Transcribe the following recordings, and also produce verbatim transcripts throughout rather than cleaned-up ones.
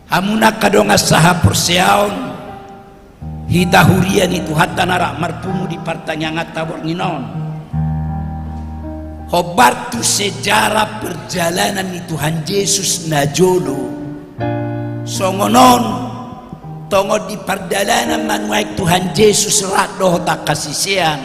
Hamu angka dongan sahaporseaon, hita huria ni Tuhanta na rap marpungu di partangianganta borngin on. Hombar tu sejarah perjalanan ni Tuhan Jesus na jolo. Songon on, tongon di pardalanan ma nuaeng Tuhan Jesus rap dohot angka sisean.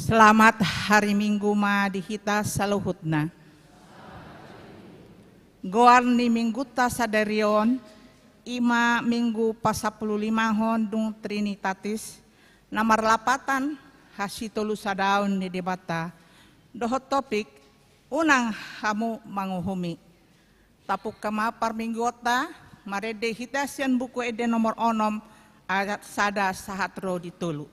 Selamat hari Minggu ma di hita saluhutna. Goar ni Mingguta sadari on, i ma Minggu pasampululimahon dung Trinitatis, na marlapatan hasitolusadaon ni Debata, dohot topik, unang hamu manguhumi. Tapungka ma parmingguonta, marende hita sian Buku Ende nomor onom, ayat sada sahat ro di tolu.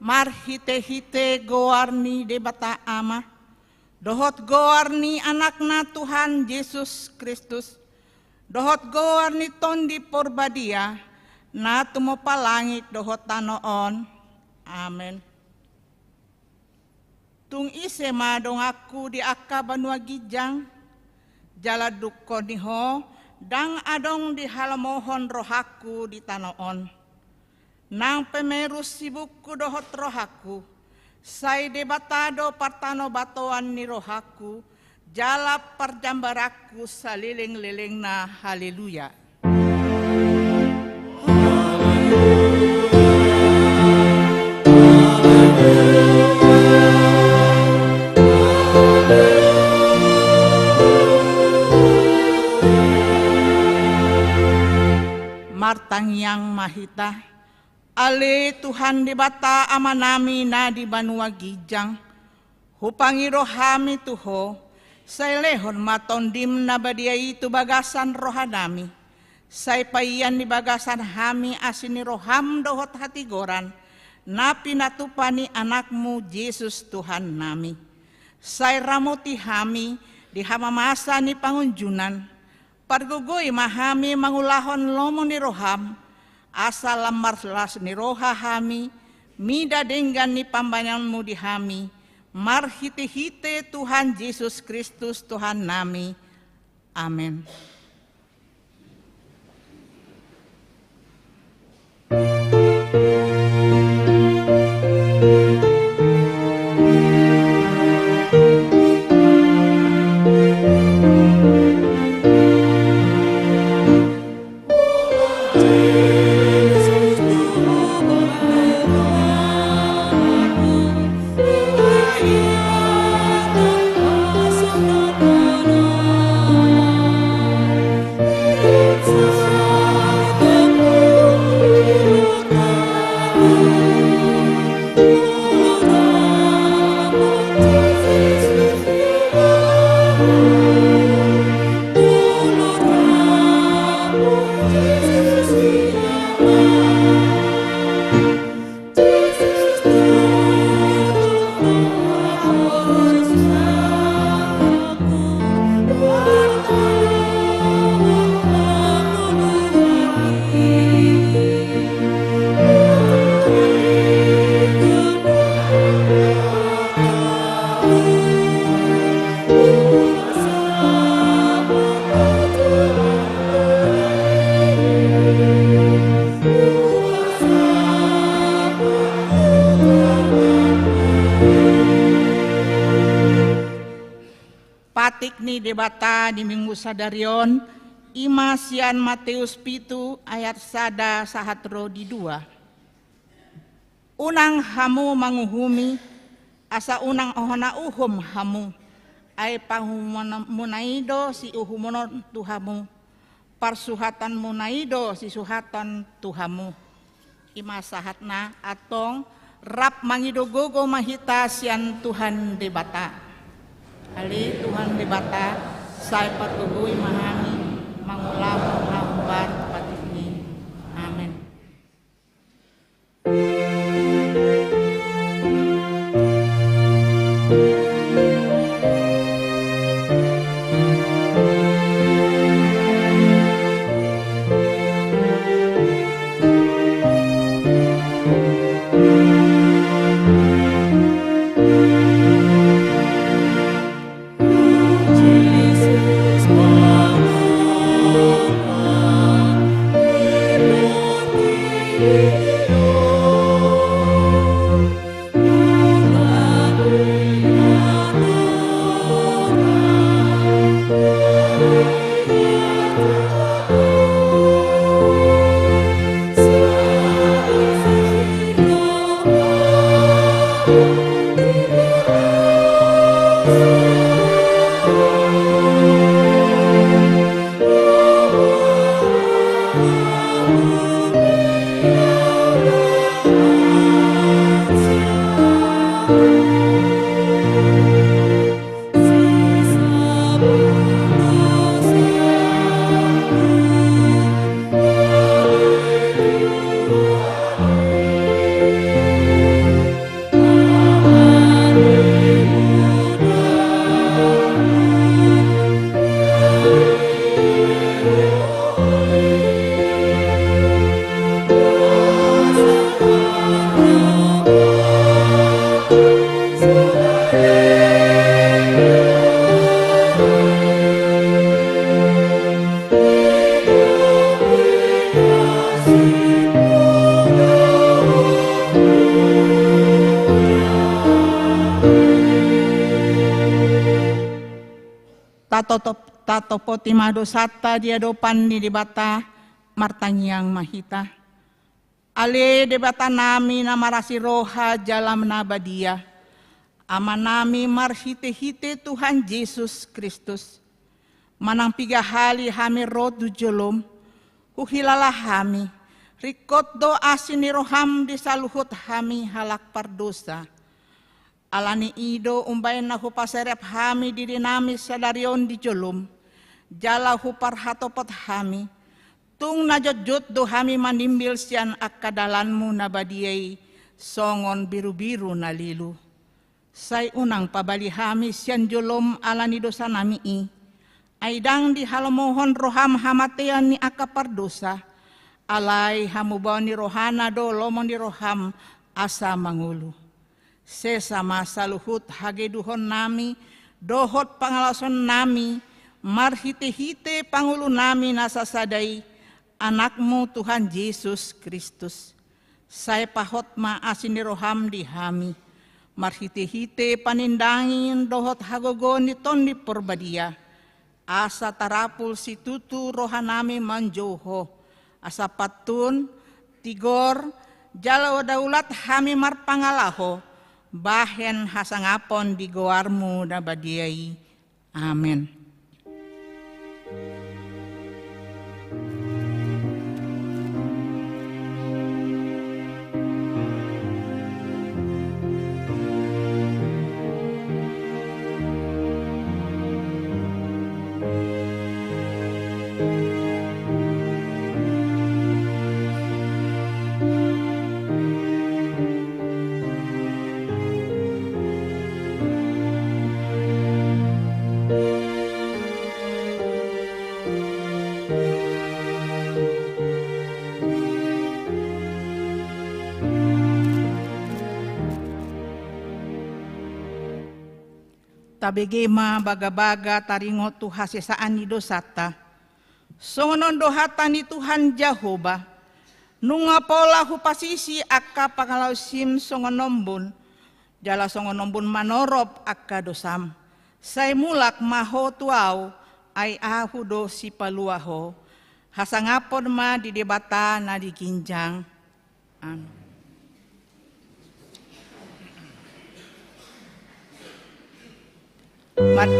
Marhitehite goar ni Debata Ama, dohot goar ni Anakna Tuhan Jesus Kristus, dohot goar ni Tondi Porbadia, na tumompa langit dohot tano on. Amen. Tung ise ma donganku di angka banua ginjang, jala dungkon ni ho, ndang adong dihalomohon rohangku di tano on. Nang pe merus sibukku dohot rohangku, sai Debata do partanobatoan ni rohangku, jala parjambaranku salelenglelengna. Haleluya. Martangiang ma hita. Ale Tuhan Debata Amanami na di banua ginjang, hupangido hami tu Ho, sai lehon ma Tondim na badia i tu bagasan rohanami, sai paian di bagasan hami asi ni roham dohot hatigoran, na pinatupa ni Anakmu Jesus Tuhannami. Sai ramoti hami di hamamasa ni pangunjunan, Pargogoi ma hami mangulahon lomo ni roham, asa lam marlas ni roha hami mida denggan ni pambahenanmu di hami, marhitehite Tuhan Jesus Kristus Tuhannami. Amen. Patik ni Debata di Minggu sadari on, i ma sian Mateus pitu ayat sada sahat ro di dua. Unang hamu manguhumi, asa unang hona uhum hamu, ai panguhumonmuna i do siuhumon tu hamu, parsuhatonmuna i do sisuhaton tu hamu. I ma sahatna. Antong rap mangido gogo ma hita sian Tuhan Debata. Ale Tuhan Debata, sai pargogoi ma hami mangulahon na hombar tu patikmi. Amen. Tatotop-, tatopoti ma dosanta di adopan ni Debata, martangiang ma hita. Ale Debatanami na marasi roha jala na badia, Amanami marhitehite Tuhan Jesus Kristus, manang piga hali hami ro tu jolom, huhilala hami, ringkot do asi ni roham di saluhut hami halak pardosa. Ala ni i do umbaen na hupaserep hami dirinami sadari on di jolom, jala huparhatopot hami, tung na jotjot do hami manimbil sian angka dalanmu na badia i songon birubiru na lilu. Sai unang pabali hami sian jolom ala ni dosanami i, Ai ndang dihalomohon roham hamatean ni angka pardosa, alai hamubaon ni rohana do lomo ni roham asa mangolu. Sesa ma saluhut hageduhonnami dohot pangalaosonnami marhitehite pangolunami na sasada i, Anakmu Tuhan Jesus Kristus. Sai pahot ma asi ni roham di hami, marhitehite panindangi dohot hagogoon ni Tondi Porbadia, asa tarapul situtu rohanami manjou Ho, asa pantun, tigor, jala daulat hami marpangalaho bahen hasangapon di goarmu na badia i. Amen. Tabege ma bagabaga taringot tu hasesaan ni dosanta. Songon on do hata ni Tuhan Jahowa: Nunga pola hupasisi angka pangalaosim songon ombun, jala songon ombun manorop angka dosam. Sai mulak ma ho tu Ahu, ai Ahu do sipalua ho. Hasangapon ma di Debata na di ginjang. Amen. Mat-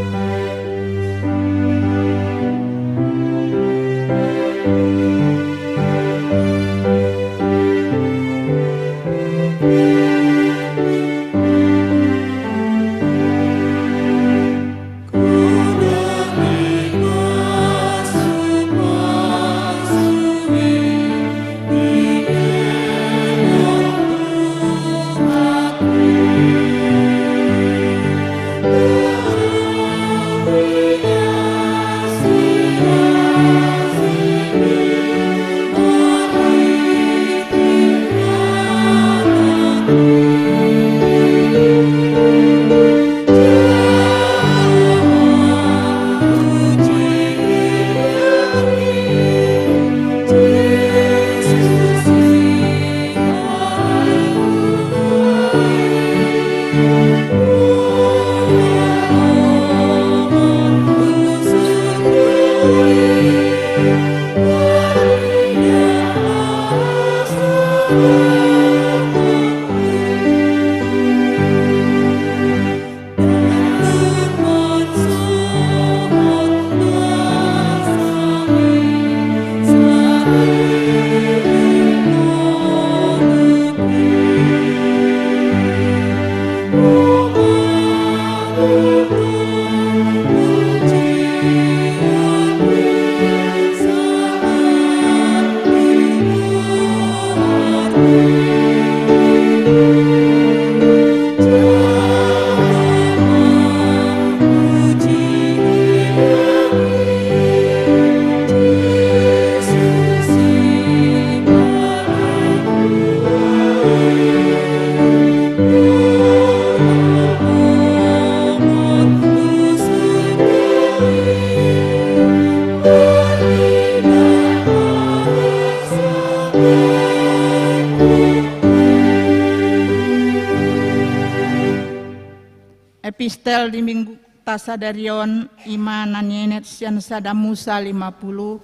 Epistel di minggu ta sadari on, i ma na nienet sian Sada Musa lima pulu,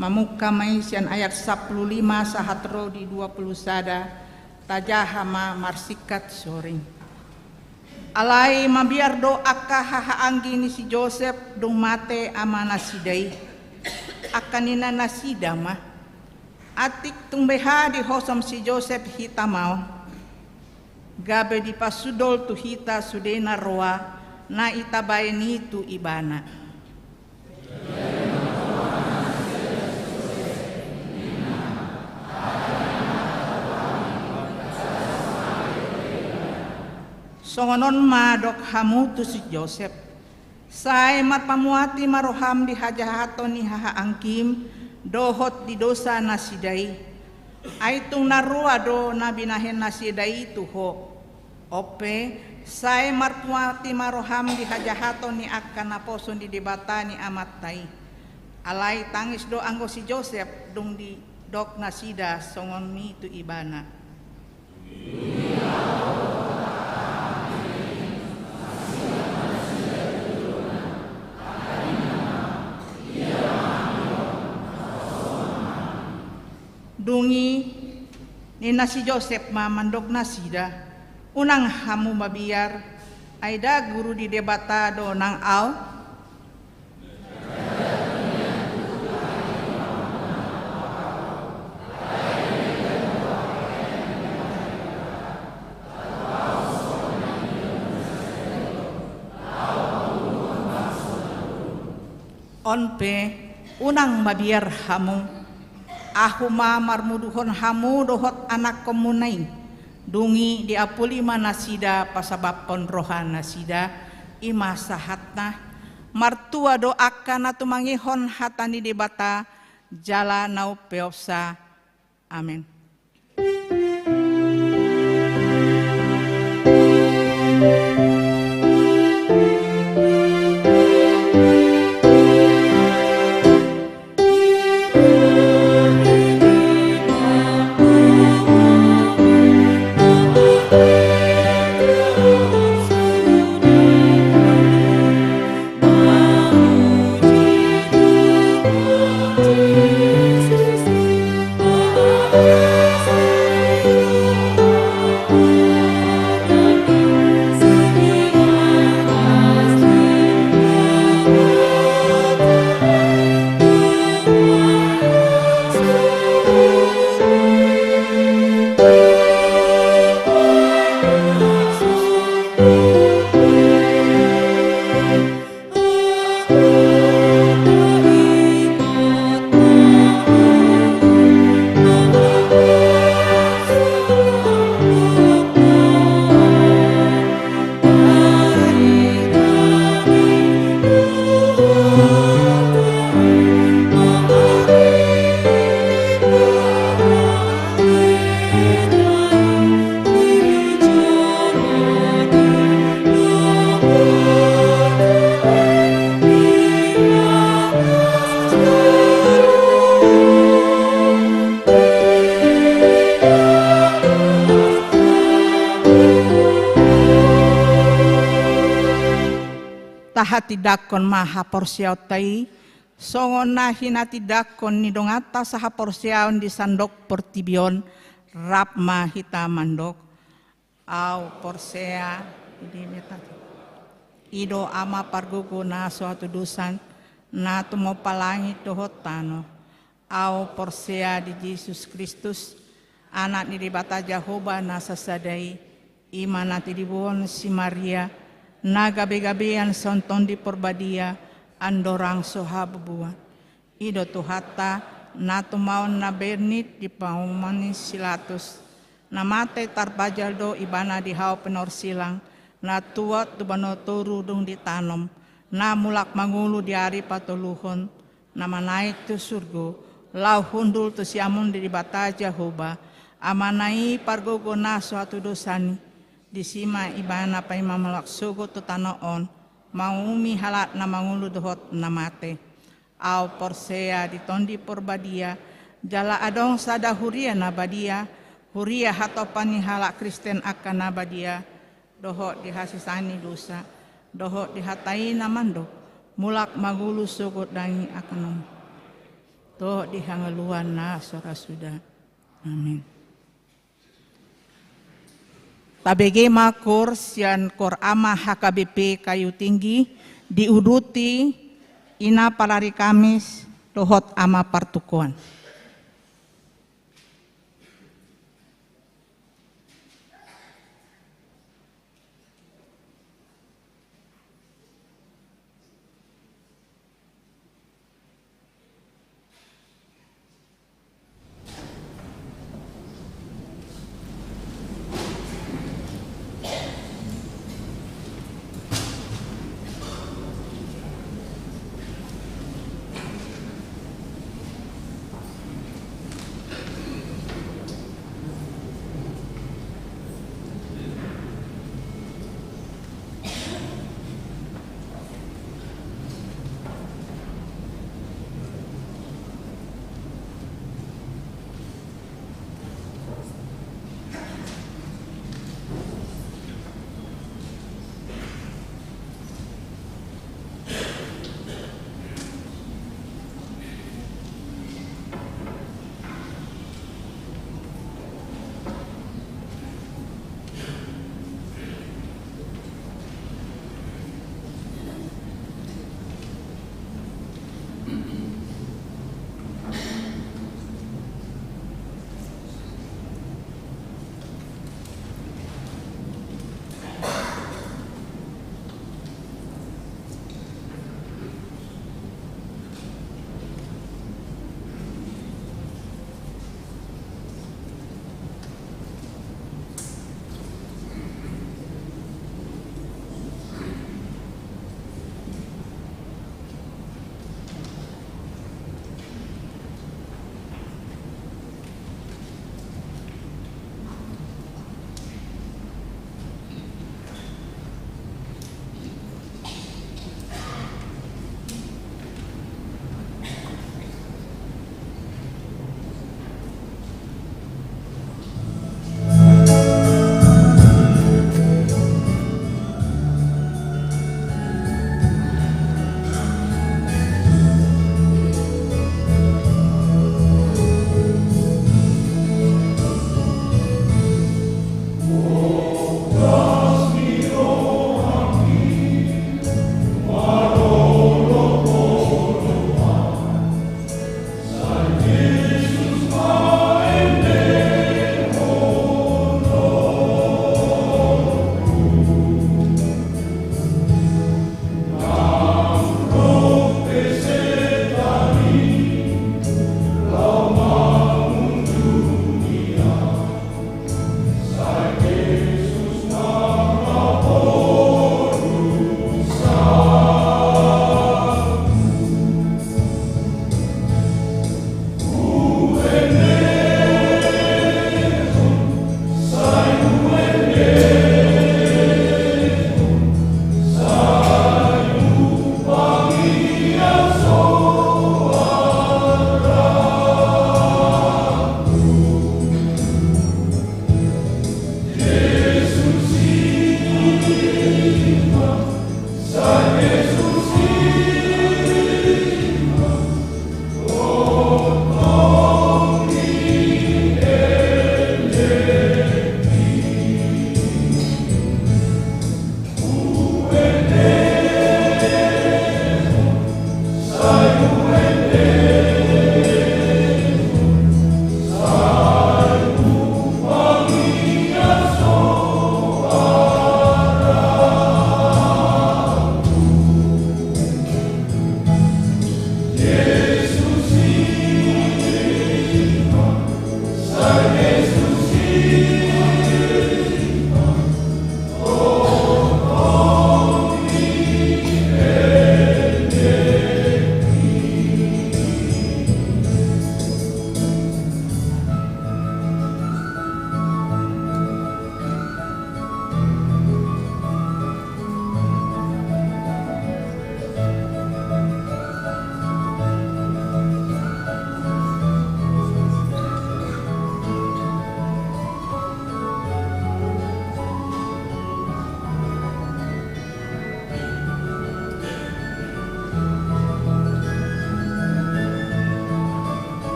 mamungka ma i sian ayat sampulu lima sahat ro di dua pulu sada, tajaha ma marsingkat soring. Alai mabiar do angka hahaanggi ni si Josep dung mate amanasida i. Angka ninanasida ma: Atik tung beha dihosom si Josep hita ma on, gabe dipasudol tu hita sude na roa na itabaen i tu ibana. Songon on ma dok hamu tu si Josep: Sai marpamuati ma roham di hajahaton ni hahaanggim dohot di dosa nasida i. Ai tung na roa do na binahen nasida i tu ho. On pe, sai marpamuati ma roham di hajahaton ni angka naposo ni Debata ni amanta i. Alai tangis do anggo si Josep dung didok nasida songon i tu ibana. Dung i ninna si Josep ma mandok nasida, unang hamu mabiar, ai nda guru ni Debata do nang ahu? On pe, unang mabiar hamu, ahu ma marmuduhon hamu dohot anakkonmuna i. Dung i diapuli ma nasida pasabamhon roha nasida, i ma sahatna. Martua do angka na tumangihon hata ni Debata, jala na umpeopsa. Amen. Tahatindangkon ma haporseaonta i, songon na hinatindangkon ni donganta sahaporseaon di sandok portibi on, rap ma hita mandok. Ahu porsea di Debata. I do Ama pargogo na so hatudosan, na tumompa langit dohot tano. Ahu porsea di Jesus Kristus, Anak ni Debata Jahowa na sasada i, i ma na tinibohon si Maria, na gabegabean sian Tondi Porbadia, andorang so habubuhan. I do Tuhanta, na tumaon na bernit di panumpahan ni si Pilatus, na mate tarpajal do ibana di hau pinorsilang, na tuat tu banua toru dung ditanom, na mulak mangolu di ari patoluhon, na manaek tu surgo, laho hundul tu siamun ni Debata Jahowa, Amana i pargogo na so hatudosan i, disi ma ibana paima mulak sogot tu tano on, manguhumi halak na mangolu dohot na mate. Ahu porsea di Tondi Porbadia, jala adong sada huria na badia, huria hatopan ni halak Kristen angka na badia, dohot di hasesaan ni dosa, dohot di hata i na mandok, mulak mangolu sogot daging angka na mate, dohot di hangoluan na so ra suda. Amin. Tabege ma koor sian Koor Ama H K B P Kayu Tinggi, diuduti Ina Parari Kamis dohot Ama Partukoan.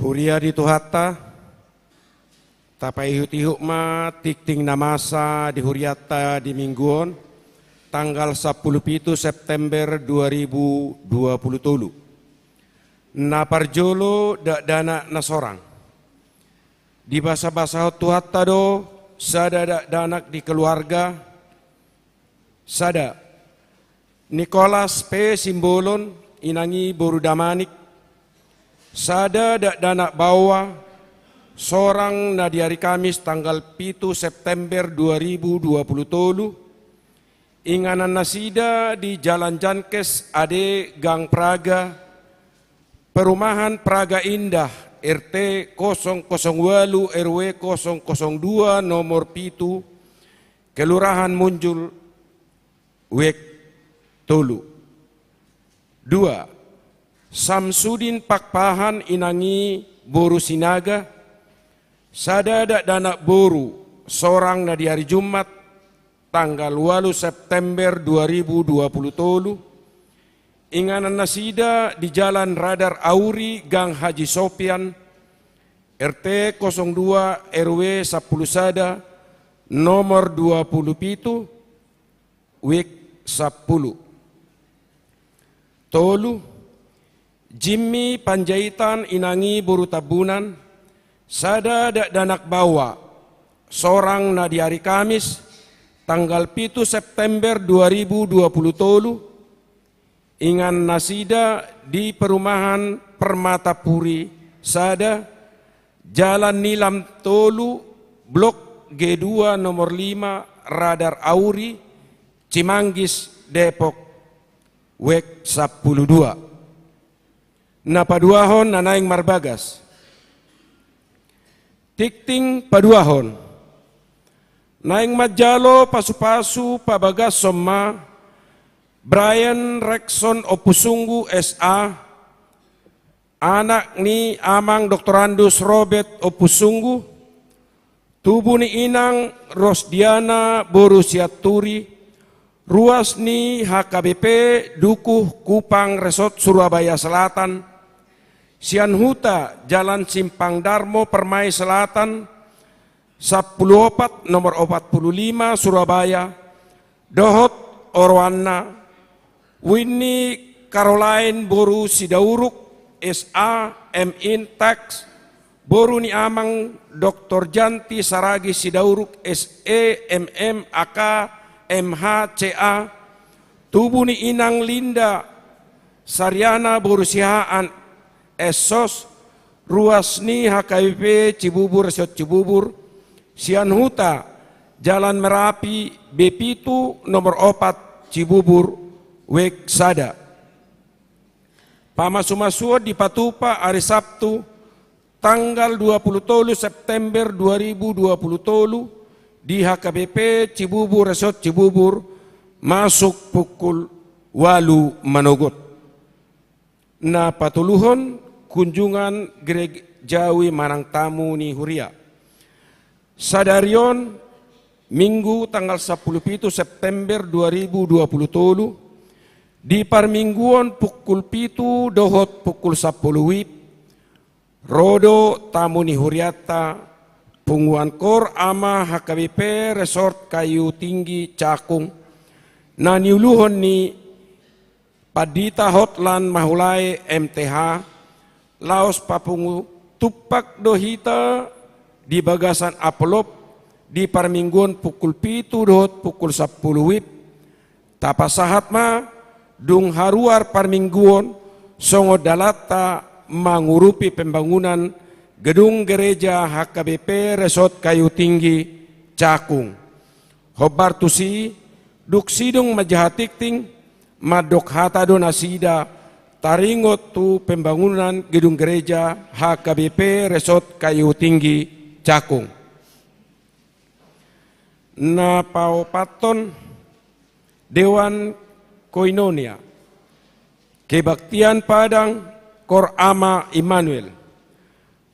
Huria di Tuhanta, tapaihut-ihut ma tingting na masa di hurianta di minggu on, tanggal sampulu pitu September dua ribu dua pulu tolu. Na parjolo dakdanak na sorang. Dibasabasahon Tuhanta do sada dakdanak di keluarga, sada Nikolas P. Simbolon, inang i boru Damanik, sada dakdanak baoa, sorang na di ari Kamis tanggal pitu September dua ribu dua pulu tolu, inganan nasida di Jalan Jankes Ade, Gang Praga, Perumahan Praga Indah, R T kosong kosong walu, R W kosong kosong dua, nomor pitu, Kelurahan Munjul, W K tolu. Dua, Samsudin Pakpahan, inang i boru Sinaga, sada dakdanak boru, sorang na di ari Jumat, tanggal walu September dua ribu dua pulu tolu, inganan nasida di Jalan Radar Auri, Gang Haji Sopian, R T kosong dua, R W sampulu sada, nomor dua pulu pitu, W K sampulu. Tolu, Jimmy Panjaitan inang i boru Tambunan, sada dakdanak baoa, sorang na di ari Kamis, tanggal pitu September dua ribu dua puluh tolu, ingan nasida di perumahan Permata Puri sada, Jalan Nilam tolu, Blok G dua nomor lima, Radar Auri, Cimanggis, Depok, web sampulu dua. Na paduahon na naeng marbagas. Tingting paduahon. Naeng manjalo pasupasu pabagashon ma Brian Rexon Ompusunggu S A, anak ni Amang Doktorandus Robert Ompusunggu, tubu ni inang Rosdiana boru Sianturi, ruas ni H K B P Dukuh Kupang Resort Surabaya Selatan, sian huta Jalan Simpang Darmo Permai Selatan, sampulu opat nomor opat pulu lima Surabaya, dohot oroanna, Winnie Caroline boru Sidauruk S A, M In Tax, boru ni Amang Doktor Janti Saragi Sidauruk S E, M M, A K, M H, C A, tubu ni inang Linda Sariana boru Siahaan S Sos, ruas ni H K B P Cibubur Resort Cibubur, sian huta Jalan Merapi B pitu nomor opat Cibubur, web sada. Pamasumasuon dipatupa ari Sabtu tanggal dua pulu tolu September dua ribu dua pulu tolu di H K B P Cibubur Resort Cibubur, masuk pukul ualu manogot. Na patoluhon, kunjungan gerejawi manang tamu ni huria. Sadari on Minggu tanggal sampulu pitu September dua ribu dua pulu tolu, di parmingguon pukul pitu dohot pukul sampulu wib, ro do tamu ni hurianta, punguan Koor Ama H K B P Resort Kayu Tinggi Cakung, na niuluhon ni Pandita Hotlan Mahulae M T H, laos papungu tumpak do hita di bagasan amplop di parmingguon pukul pitu dohot pukul sampulu wib, tapasahat ma dung haruar parmingguon songon dalanta mangurupi pembangunan gedung gereja H K B P Resort Kayu Tinggi Cakung. Hombar tusi, dung sidung manjaha tingting, mandok hata do nasida taringot tu pembangunan gedung gereja H K B P Resort Kayu Tinggi Cakung. Na paopathon, Dewan Koinonia, Kebaktian Padang Koor Ama Immanuel.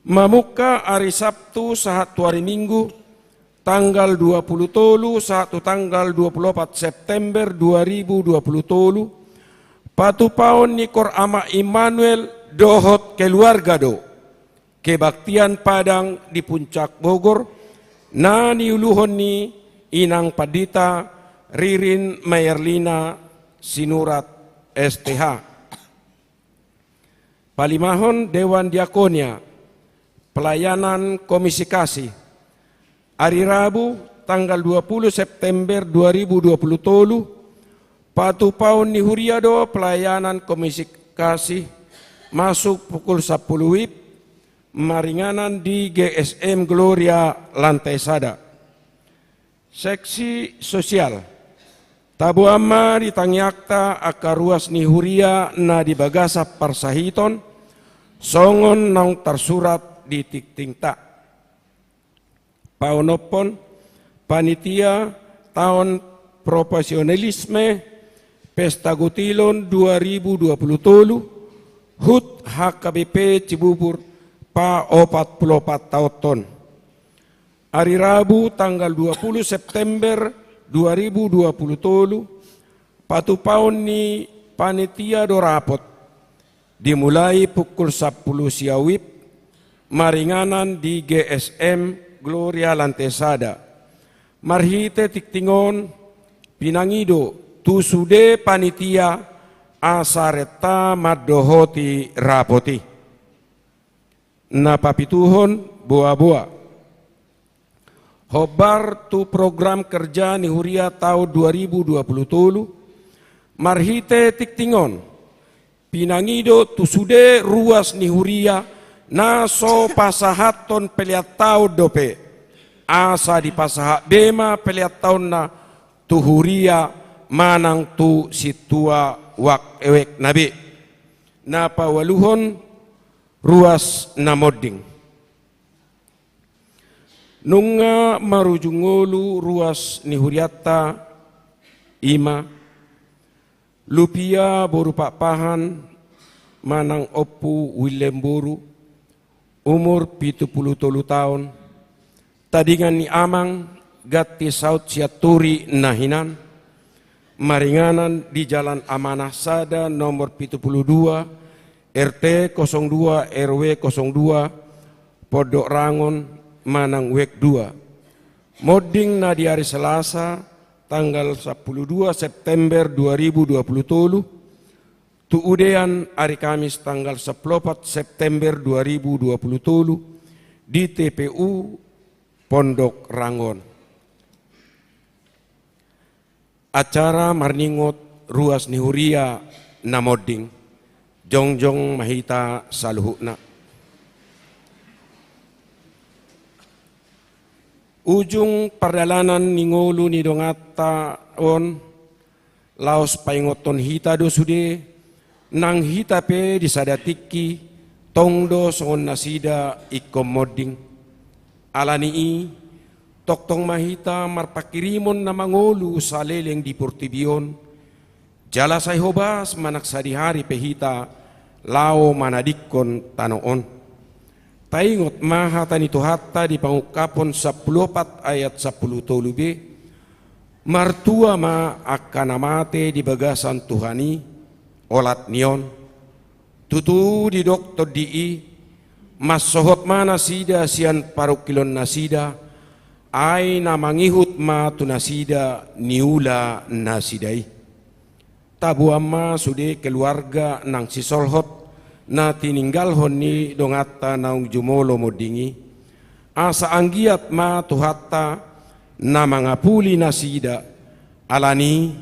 Mamungka ari Sabtu sahat tu ari Minggu, tanggal dua pulu tolu sahat tu tanggal dua pulu opat September dua ribu dua pulu tolu, patupaon ni Koor Ama Immanuel dohot keluarga do kebaktian Padang di Puncak Bogor, na niuluhon ni Inang Pandita Ririn Mayerlina Sinurat S T H. Palimahon, Dewan Diakonia, Pelayanan Komisi Kasih. Ari Rabu, tanggal dua pulu September dua ribu dua pulu tolu, patupaon ni huria do Pelayanan Komisi Kasih, masuk pukul sampulu wib, maringanan di G S M Gloria lantai sada. Seksi sosial. Taboan ma di tangiangta angka ruas ni huria na di bagasan parsahiton, songon naung tarsurat di tingtingta. Paonomhon, panitia taon profesionalisme Pesta Gutilon dua ribu dua pulu tolu, hut H K B P Cibubur, paopat pulu opat taonhon. Ari Rabu tanggal dua pulu September dua ribu dua pulu tolu, patupaon ni panitia do rapot. Dimulai pukul sampulu sia wib, maringanan di G S M Gloria lantai sada. Marhite tingting on, pinangido tu sude panitia asa renta mandohoti rapot i. Na papituhon, boaboa. Hombar tu program kerja ni huria taon dua ribu dua pulu tolu, marhite tingting on, pinangido tu sude ruas ni huria na so pasahathon pelean taon dope, asa dipasahat be ma pelean taonna tu huria manang tu sintua wak ewekna be. Na paualuhon, ruas na monding. Nunga marujung ngolu ruas ni hurianta, i ma Lupia boru Pakpahan manang Ompu Willemboru, umur pitu pulu tolu taon, tadingan ni amang, ganti saut Sianturi na hinan, maringanan di Jalan Amanah Sada nomor pitu pulu dua, R T kosong dua, R W kosong dua, Pondok Rangon, manang wek dua. Monding na di ari Selasa, tanggal sampulu dua September dua ribu dua pulu tolu, tu udean ari Kamis tanggal sampulu opat September dua ribu dua pulu tolu, di T P U Pondok Rangon. Acara marningot ruas ni huria na monding, jongjong ma hita saluhutna. Ujung pardalanan ni ngolu ni donganta on, laos paingothon hita do sude, nang hita pe di sada tingki, tong do songon nasida ingkon monding. Ala ni i, tongtong ma hita marpanghirimon na mangolu saleleng di portibi on, jala sai hobas manang sadihari pe hita laho manadingkon tano on. Taingot ma hata ni Tuhanta di Pangungkapon sampulu opat ayat sampulu tolu be, martua ma angka na mate di bagasan Tuhan i, olat ni on. Tutu didok tondi i, mansohot ma nasida sian parungkilon nasida, ai na mangihut ma tu nasida niula nasida i. Taboan ma sude keluarga nang sisolhot na tininggalhon ni donganta naung jumolo monding i. Asa anggiat ma Tuhanta na mangapuli nasida, ala ni i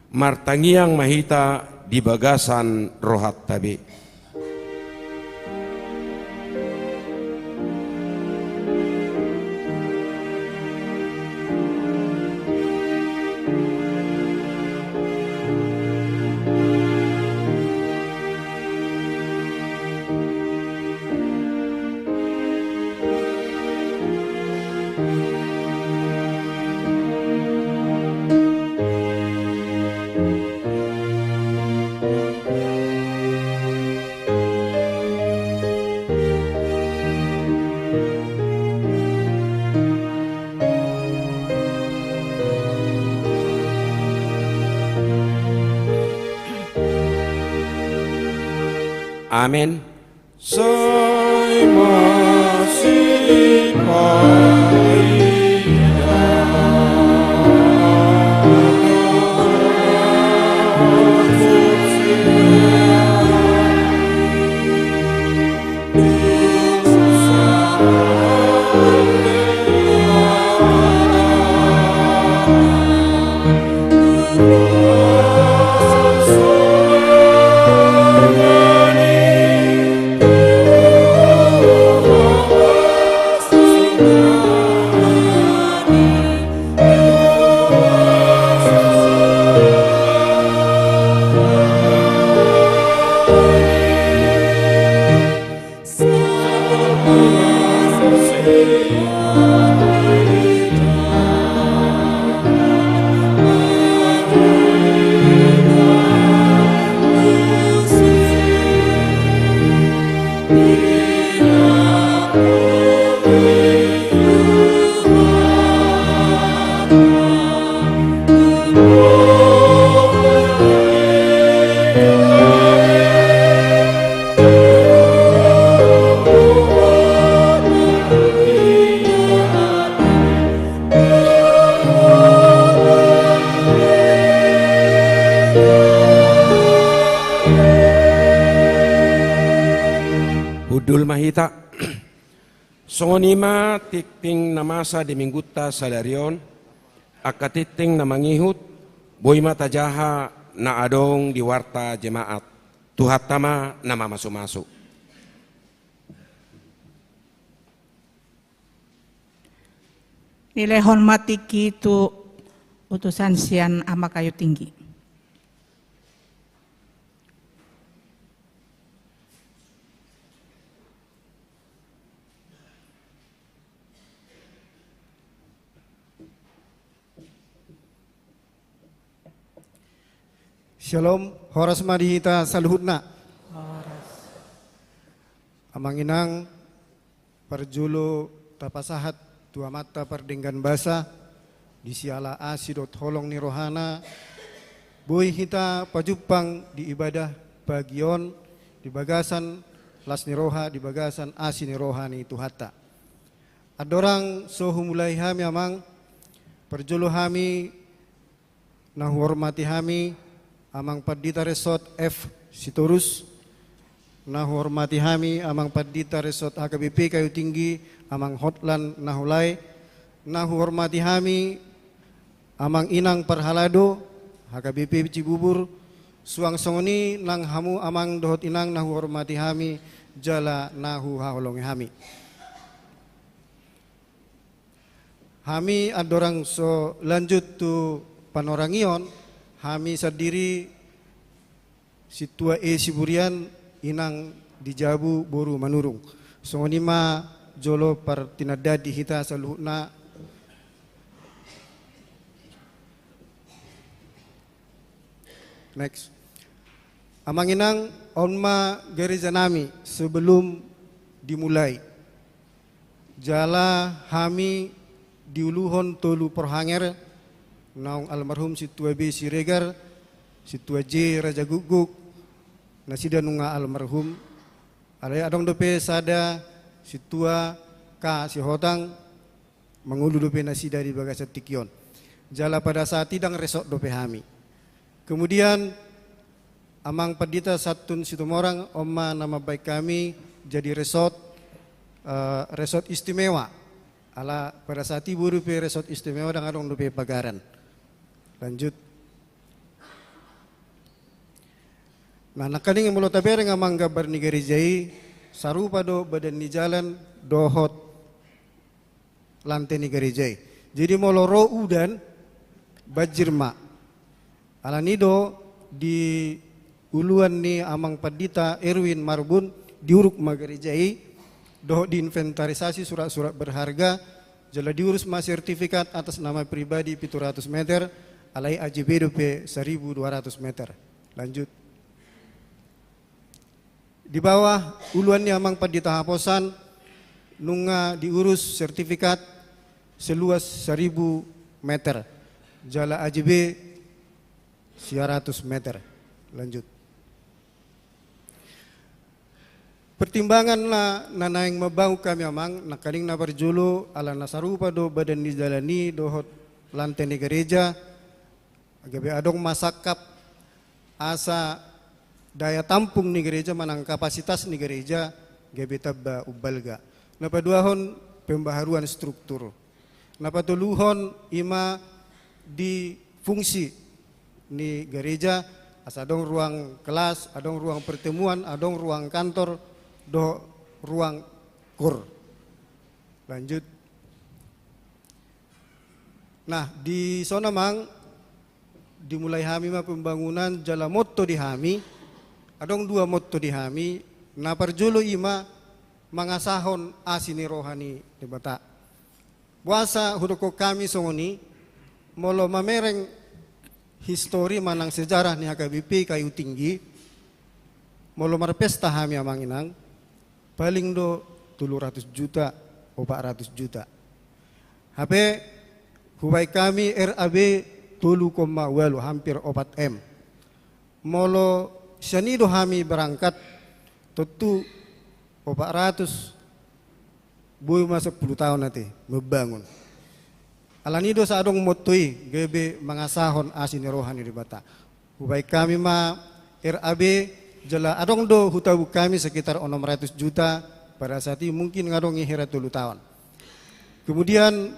martangiang ma hita di bagasan rohanta be. Amen. Sai masipaida. Dul ma hita. Songon i ma tingting na masa di minggunta sadari on, angka tingting na mangihut, boi ma tajaha na adong di warta jemaat. Tuhanta ma na mamasumasu. Dilehon ma tingki tu utusan sian Ama Kayu Tinggi. Syalom, horas ma di hita saluhutna. Horas. Amang inang, parjolo tapasahat tu Amanta pardenggan basa, di siala asi dohot holong ni rohana, boi hita pajumpang di ibadah pagi on, di bagasan las ni roha, di bagasan asi ni roha ni Tuhanta. Andorang so humulai hami, Amang, parjolo hami na huhormati hami Amang Pandita Resort F Sitorus, na huhormati hami Amang Pandita Resort H K B P Kayu Tinggi, Amang Hotlan Nahulai, na huhormati hami Amang Inang Parhalado, H K B P Cibubur, suang songon i nang hamu Amang dohot Inang na huhormati hami, jala na huhaholongi hami. Hami andorang so lanjut tu panorangion, hami sandiri sintua E Siburian, inang di jabu, boru Manurung. Songon i ma jolo partinandaan di hita saluhutna. Next. Amang inang, on ma gareja nami sebelum dimulai. Jala hami diuluhon tolu porhanger, naung almarhum Sintua B Siregar, Sintua J Rajagukguk, nasida nunga almarhum. Alai adong dope sada Sintua K Sihotang, mangolu dope nasida di bagasan tingki on. Jala pada saat i ndang resort dope hami. Kemudian, Amang Pandita Santun Situmorang, on ma na mambahen hami jadi resort, eh, resort istimewa. Ala pada saat i boi dope resort istimewa, ndang adong dope pagaran. Lanjut. Nah, nangkaning molo tabereng, Amang, gambar ni gareja i, sarupa do badan ni jalan dohot lante ni gareja i. Jadi molo ro udan, banjir ma. Alani do di uluan ni Amang Pandita Erwin Marbun diuruk ma gareja i, dohot diinventarisasi surat-surat berharga, jala diurus ma sertifikat atas nama pribadi pitu ratus meter, alai A J B dope saribu dua ratus meter. Lanjut. Di bawah uluan ni Amang Pandita Haposan, nunga diurus sertifikat seluas saribu meter, jala A J B sia ratus meter. Lanjut. Pertimbangan na, na naeng mambangun hami, Amang, nangkaning na parjolo ala na sarupa do badan ni jalan i dohot lante ni gareja, gabe adong ma sangkap asa daya tampung ni gareja manang kapasitas ni gareja gabe tamba umbalga. Na paduahon, pembaharuan struktur. Na patoluhon, i ma di fungsi ni gareja, asa adong ruang kelas, adong ruang pertemuan, adong ruang kantor, dohot ruang kur. Lanjut. Nah, di son, Amang, dimulai hami ma pembangunan jala motto di hami, adong dua motto di hami, na parjolo i ma mangasahon asi ni roha ni Debata. Boasa hudokkon hami songon i, molo mamereng histori manang sejarah ni H K B P Kayu Tinggi, molo marpesta hami, Amang Inang, paling do tolu ratus juta, opat ratus juta. Hape hubaen hami R A B tolu koma ualu, hampir opat M. Molo sian i do hami berangkat, tontu opat ratus, boi ma sampulu taon ate membangun. Alani do asa adong motto i, gabe mangasahon asi ni roha ni Debata. Hubaen hami ma R A B Jala adong do hutabung hami sekitar onom ratus juta pada saat i, mungkin nga adong i hira tolu taon. Kemudian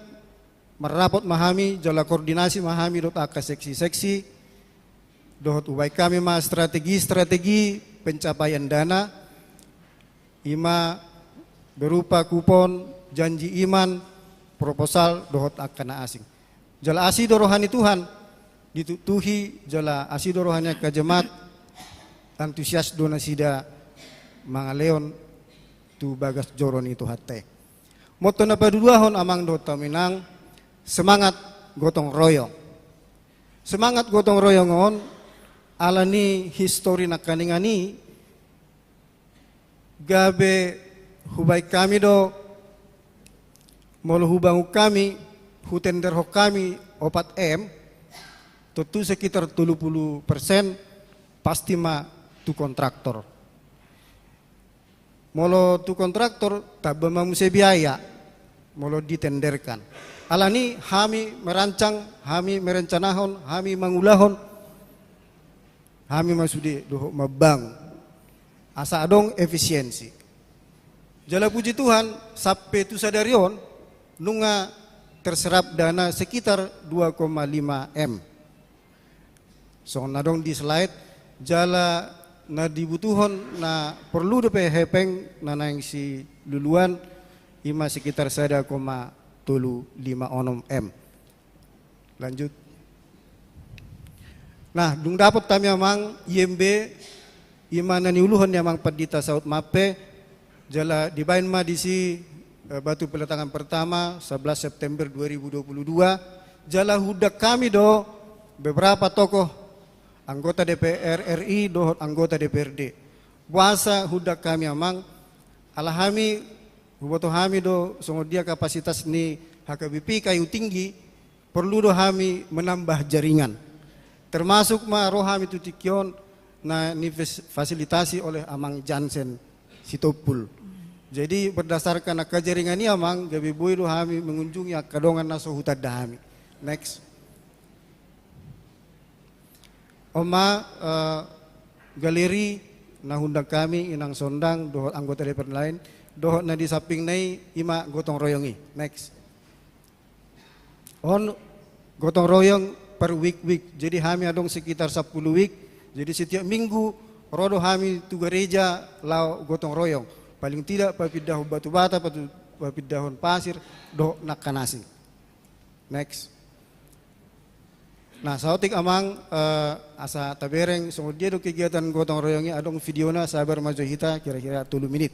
marrapot ma hami jala koordinasi ma hami dohot angka seksi-seksi, dohot hubaen hami ma strategi-strategi pencapaian dana, i ma berupa kupon, janji iman, proposal dohot angka na asing. Jala asi do roha ni Tuhan, ditutuhi jala asi do roha ni angka jemaat, antusias do nasida mangalehon tu bagas joro ni Tuhanta i. Motto na paduahon amang dohot hamu inang, semangat gotong royong. Semangat gotong royong on, ala ni histori nangkiningan i, gabe hubaen hami do, molo hubangun hami, hutenderhon hami opat M, tontu sekitar tolu pulu persen pasti ma tu kontraktor. Molo tu kontraktor, tamba ma muse biaya, molo ditenderkan. Ala ni hami merancang, hami merencanahon, hami mangulahon, hami ma sude dohot mambangun. Asa adong efisiensi. Jala puji Tuhan, sampe tu sadari on, nunga terserap dana sekitar dua koma lima M. Songon na adong di slide, jala na dibutuhon na porlu dope hepeng na naeng siluluan, i ma sekitar sada koma tolu lima onom M. Lanjut. Nah, dung dapot hami amang I M B, i ma na niuluhon ni amang Pandita Saud Mape, jala dibaen ma disi, eh, batu peletangan pertama, sebelas September dua ribu dua puluh dua, jala huundang hami do beberapa tokoh anggota D P R R I dohot anggota D P R D. Boasa huundang hami amang, ala hami, huboto hami do songon dia kapasitas ni H K B P Kayu Tinggi, porlu do hami menambah jaringan. Termasuk ma ro hami tu tingki on na nifas-, fasilitasi oleh amang Jansen Sitompul. Jadi berdasarkan angka jaringan i amang, gabe boi do hami mengunjungi angka dongan na so hutanda hami. Next. On ma, eh, galeri na huundang hami, inang Sondang dohot anggota D P R lain, dohot na di sampingna i, i ma gotong royong i. Next. On gotong royong per week-week. Jadi hami adong sekitar sampulu week. Jadi setiap minggu ro do hami tu gareja laho gotong royong. Paling tidak papindahon batu bata, patu-, papindahon pasir, dohot nangkin na asing. Next. Nah, saotik amang, eh, asa tabereng songon dia do kegiatan gotong royong i, adong videona, sabar ma jo hita kira-kira tolu menit.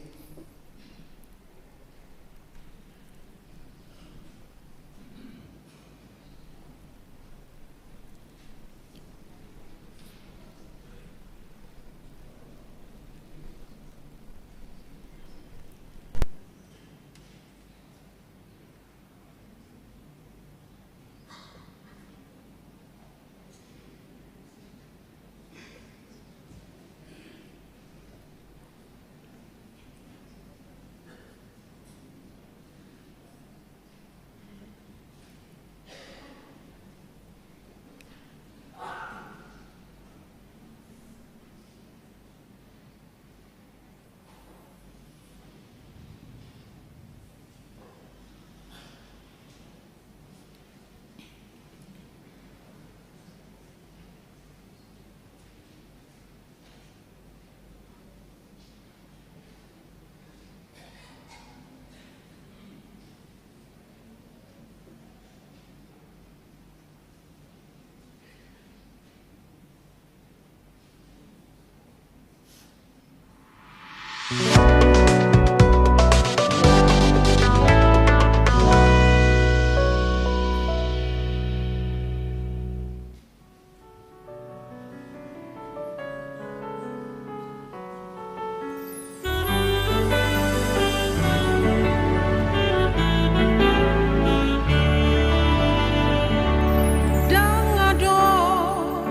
Ndang adong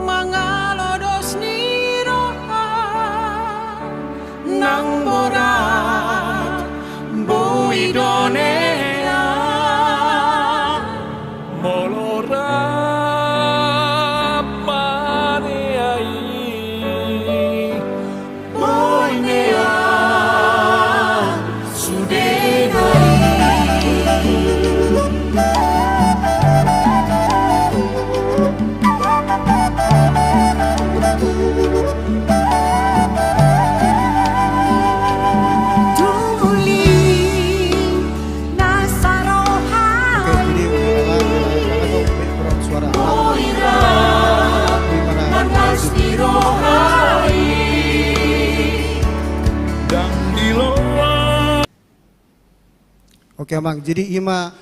mangalo dos ni roha, nang borat boi do nea. Molo rap manea i, Oke, Amang, jadi i ma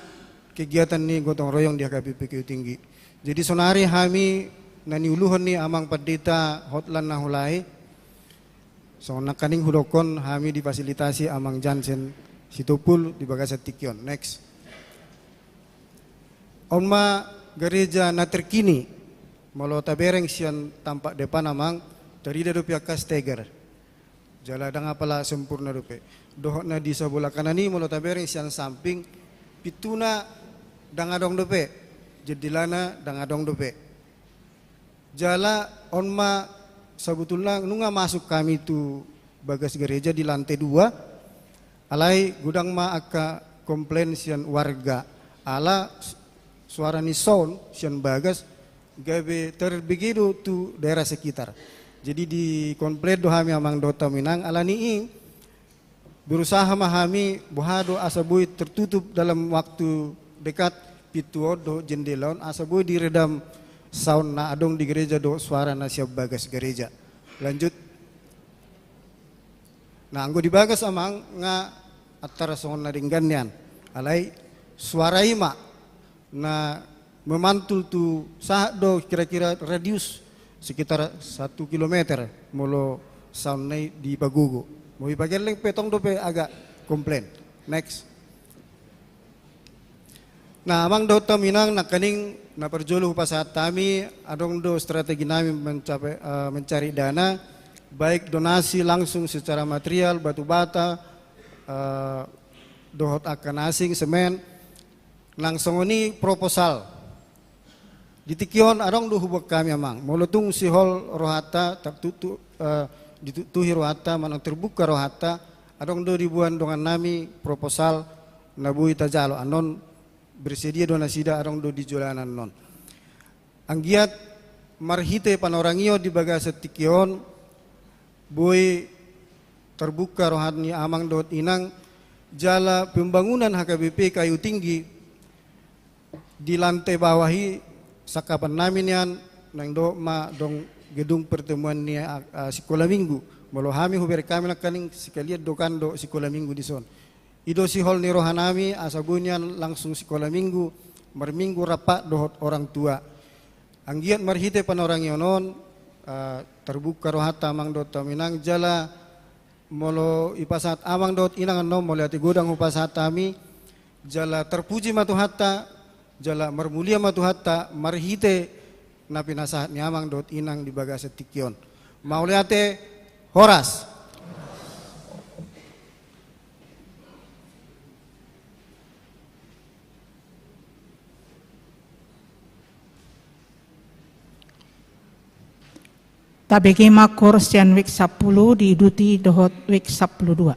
kegiatan ni gotong royong di H K B P Kayu Tinggi. Jadi, sonari hami na niuluhon ni Amang Pandita Hotlan Nahulai, songon nangkaning hudokkon, hami difasilitasi Amang Jansen Sitompul di bagasan tingki on. Next. On ma gareja na terkini, molo tabereng sian tampak depan, Amang, tarida dope angka steger. Jala ndang apala sempurna dope. Dohot na di sabola kanan i, molo tabereng sian samping, pintuna ndang adong dope, jendelana ndang adong dope. Jala on ma, sabotulna nunga masuk hami tu bagas gareja di lante dua, alai godang ma angka komplain sian warga, ala s-, suara ni sound sian bagas gabe terbege do tu daerah sekitar. Jadi, dikomplain do hami, Amang dohot Hamu Inang, alani i berusaha ma hami, boha do asa boi tertutup dalam waktu dekat pintu on dohot jendela on, asa boi diredam sound na adong di gareja dohot suara na sian bagas gareja. Lanjut. Nah, anggo di bagas, Amang, nga antara songon na denggan nian. Alai suara i ma na memantul tu sahat do kira-kira radius sekitar satu kilometer molo sound na i dipagogo. Molo dipagelleng pe tong dope agak komplain. Next. Nah, Amang dohot Hamu Inang, nangkaning na parjolo hupasahat hami, adong do strategi nami mencapai, eh, mencari dana, baik donasi langsung secara material, batu bata, eh, dohot angka na asing, semen, nang songon i proposal. Di tingki on adong do huboan hami, Amang. Molo tung sihol rohanta, tartuktuk, eh, dituktuhi rohanta, manang terbuka rohanta, adong do diboan dongan nami proposal na boi tajalo. Annon bersedia do nasida, adong do di joloan annon. Anggiat marhite panorangion di bagasan tingki on, boi terbuka roha ni Amang dohot Inang, jala pembangunan H K B P Kayu Tinggi di lantai bawah i sangkapan nami nian, naeng dohot ma adong gedung pertemuan ni, a, a, sikola minggu. Molo hami, hubereng hami nangkaning sekalian do kan dohot sikola minggu dison. I do sihol ni roha nami, asa boi nian langsung sikola minggu, marminggu rap dohot orang tua. Anggiat marhite panorangion on, eh, terbuka rohanta Amang dohot Hamu Inang, jala molo dipasahat Amang dohot Inang annon, mauliate godang hupasahat hami, jala terpuji ma Tuhanta, jala marmulia ma Tuhanta, marhite na pinasahat ni Amang dohot Inang di bagasan tingki on. Mauliate, horas. Tabege ma koor sian wik sampulu, diuduti dohot wik sampulu dua.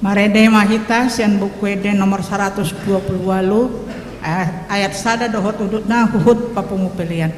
Marende ma hita sian Buku Ende nomor saratus dua pulu ualu, ay-, ayat sada dohot udutna huhut papungu pelean.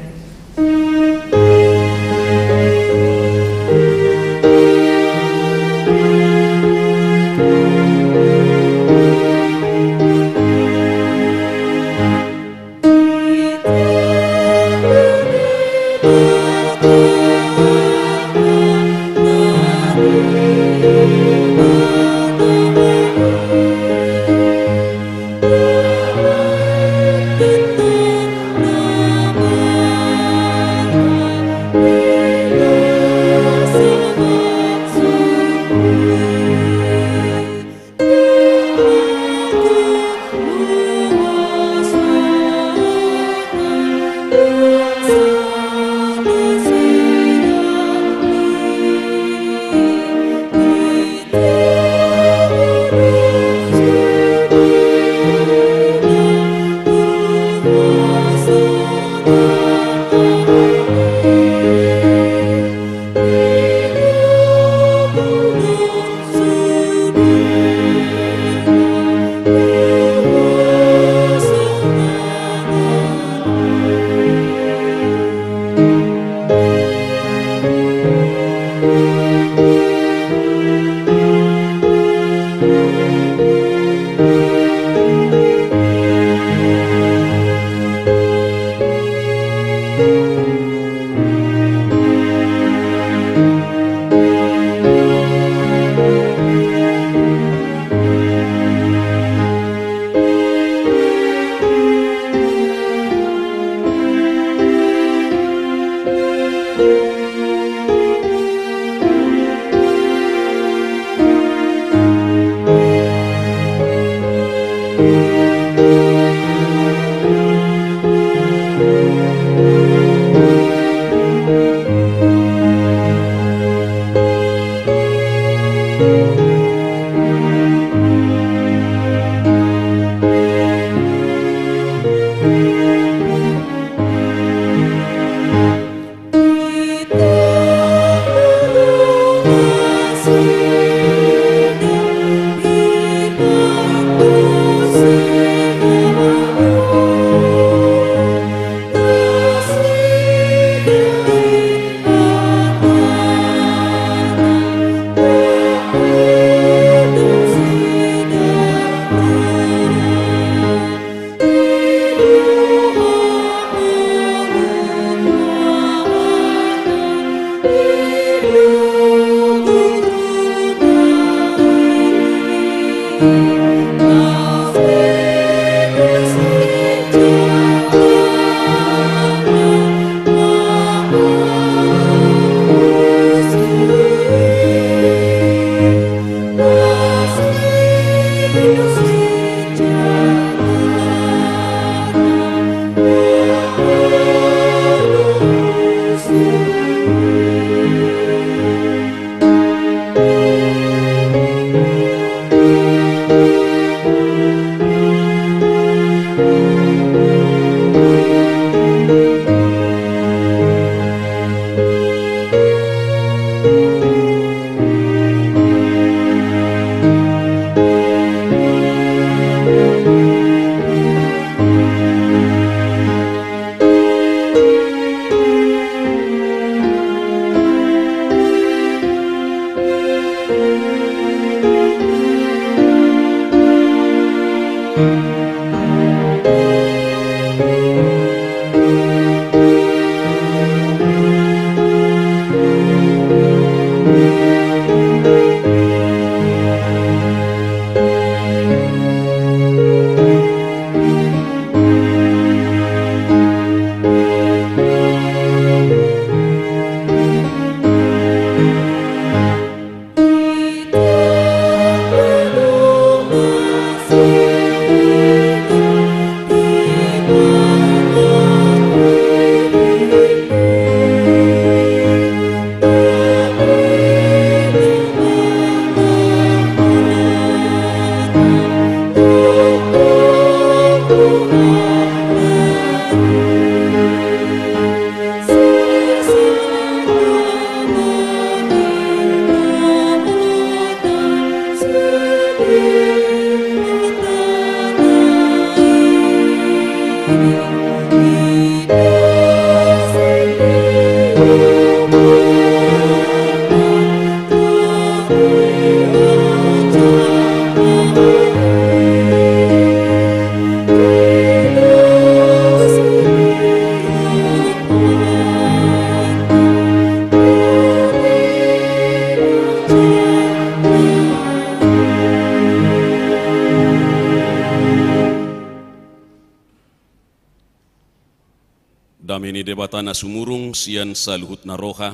Dame ni Debata na sumurung sian saluhutna roha,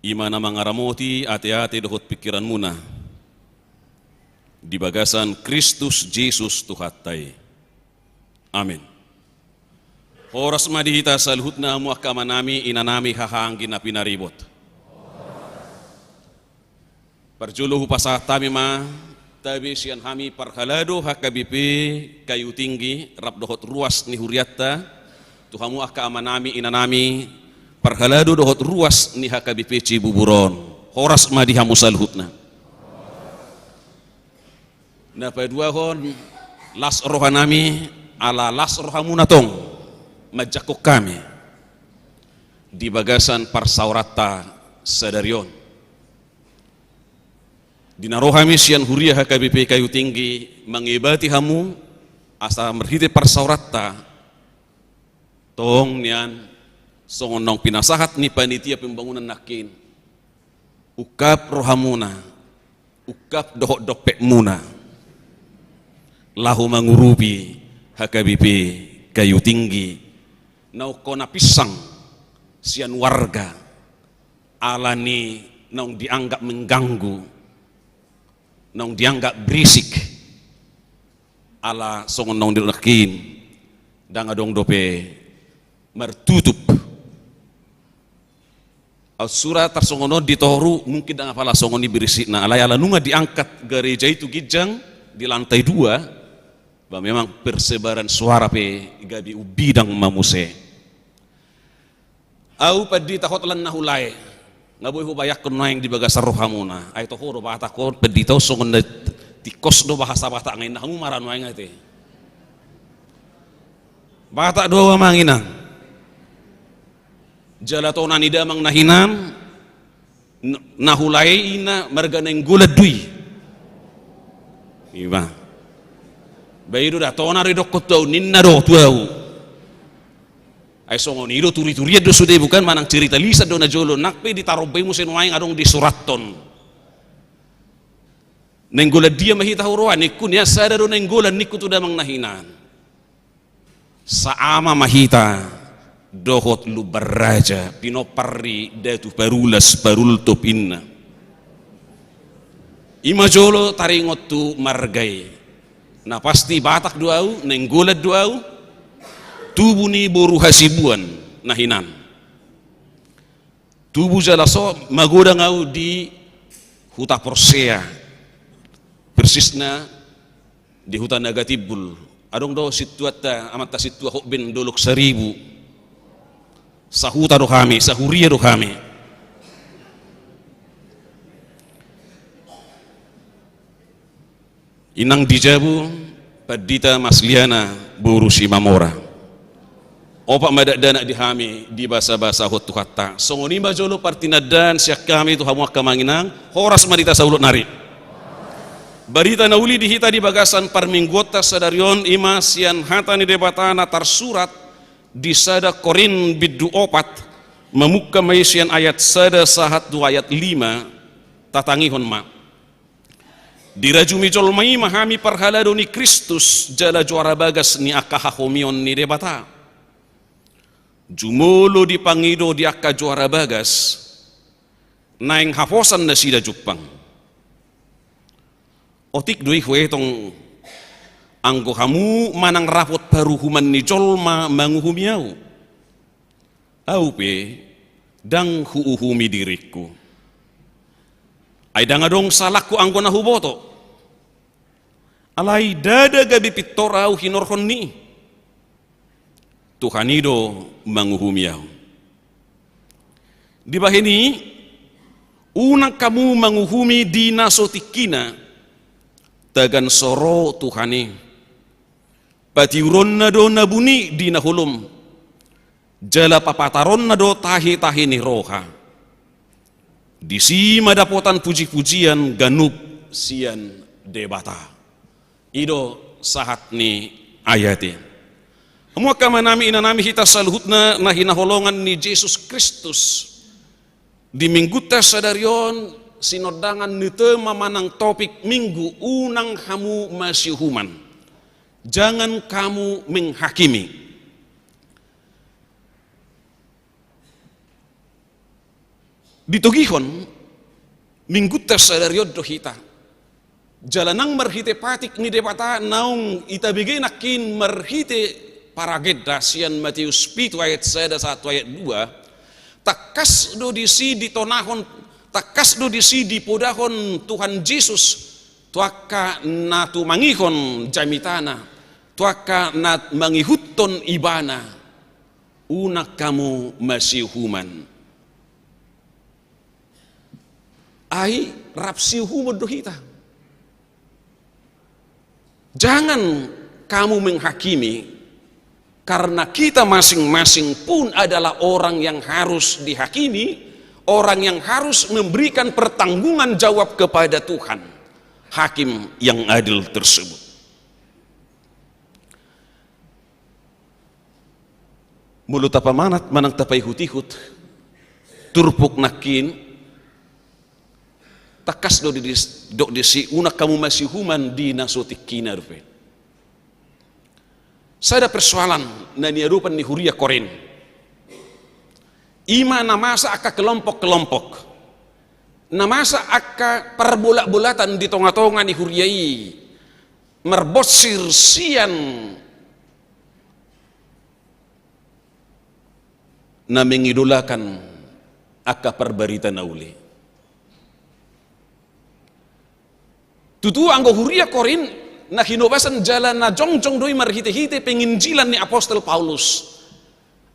i ma na mangaramoti ateate dohot pingkiranmuna di bagasan Kristus Jesus Tuhanta i. Amen. Horas ma di hita saluhutna, hamu angka amanami, inanami, hahaanggi na pinaribot. Parjolo hupasahat hami ma tabe sian hami parhalado H K B P Kayu Tinggi rap dohot ruas ni hurianta, tu hamu angka amanami, inanami, parhalado dohot ruas ni H K B P Cibubur on. Horas ma di hamu saluhutna. Na paduahon, las rohanami, ala las rohamuna tong manjangkon hami di bagasan parsaoranta sadari on. Di na ro hami sian huria H K B P Kayu Tinggi mangebati hamu, asa marhite parsaoranta tong nian, songon naung pinasahat ni panitia pembangunan nangkin, ungkap rohamuna, ungkap dohot dompetmuna, laho mangurupi H K B P Kayu Tinggi, naung hona pinsang sian warga, ala ni naung dianggap mengganggu, naung dianggap berisik, ala songon naung didok nangkin, ndang adong dope martutup. Aut sura tarsongon on di toru, mungkin ndang apala songon i berisikna, alai ala nunga diangkat gareja i tu ginjang di lantai dua, ba memang persebaran suara pe gabe umbidang ma muse. Au pandita hotlan na hulae. Nga boi hubayangkon nuaeng di bagasan rohamuna. Ai toho do Batak on, pandita on songon na tingkos do bahasa Batak, nga inna hamu ma ra nuaeng ate. Batak do au amang inang. Jala tona ni damang na hinan, n-, na hulae i na marga Nainggolan do i. Ima. Ba i do da, tona do idokkon tu au, ninna do tu au. Ai songon i do turiturian do sude, bukan manang cerita lisan do na jolo, nang pe ditarombai muse nuaeng adong disurathon. Nainggolan dia ma hita huroha ningku, nian sada do Nainggolan ningku tu damang na hinan. Saama ma hita dohot Lumban Raja, pinompar ni Datu Parulas Parultop inna. Ima jolo taringot tu marga i. Na pasti Batak do au, Nainggolan do au, tubu ni boru Hasibuan na hinan. Tubu jala so magodang au di Huta Porsea, persisna di Huta Naga Timbul. Adong do sintuanta, amanta sintua Hotben Dolok Saribu. Sahuta do hami, sahuria do hami. Inang di jabu, Pandita Masliana boru Simamora. Opat ma dakdanak di hami dibasabasahon Tuhanta. Songon i ma jolo partinandaan sian hami tu hamu angka amang inang, horas ma di hita saulak nari. Barita na uli di hita di bagasan parmingguonta sadari on, ima sian hata ni Debata na tarsurat di sada Korint bindu opat, mamungka ma i sian ayat sada sahat tu ayat lima, tatangihon ma. Dirajumi jolma i ma hami parhalado ni Kristus jala juara bagas ni angka hahomion ni Debata. Jumolo dipangido di angka juara bagas, naeng haposan nasida jumpang. Otik do i huetong anggo hamu manang rapot paruhuman ni jolma manguhumi au. Au pe ndang huuhumi diringku. Ai ndang adong salangku anggo na huboto. Alai ndada gabe pintor au hinorhon ni i. Tuhan i do manguhumi au. Dibahen i, unang hamu manguhumi di na so tingkina, tagan so ro Tuhan i. Patiuronna do na buni di na holom, jala papataronna do tahetahe ni roha. Disi ma dapotan pujipujian ganup sian Debata. I do sahat ni ayat i. Hamu angka amanami inanami, hita saluhutna na hinaholongan ni Jesus Kristus. Di minggunta sadari on, sinondangan ni tema manang topik minggu, unang hamu masiuhuman. Jangan kamu menghakimi. Ditogihon minggunta sadari on do hita. Jala nang marhite patik ni Debata naung tabege nangkin marhite paragenda sian Mateus pitu ayat sada sahat tu ayat dua, tangkas do disi ditonahon, tangkas do disi dipodahon Tuhan Jesus tu angka na tumangihon jamitana, tu angka na mangihuthon ibana, unang hamu masiuhuman. Ai rap siuhumon do hita. Jangan kamu menghakimi, karena kita masing-masing pun adalah orang yang harus dihakimi, orang yang harus memberikan pertanggungan jawab kepada Tuhan, hakim yang adil tersebut. Molo tapamanat manang tapaihut-ihut turpuk nangkin, tangkas do didok disi unang hamu masiuhuman di na so tingkina dope. Sada persoalan na niadopan ni huria Korint, i ma na masa angka kelompok-kelompok, na masa angka parbolat-bolatan di tonga-tonga ni huria i, marbonsir sian na mengidolakan angka parbarita na uli. Tutu anggo huria Korint na hinobasan jala na jongjong do i marhite-hite penginjilan ni apostel Paulus.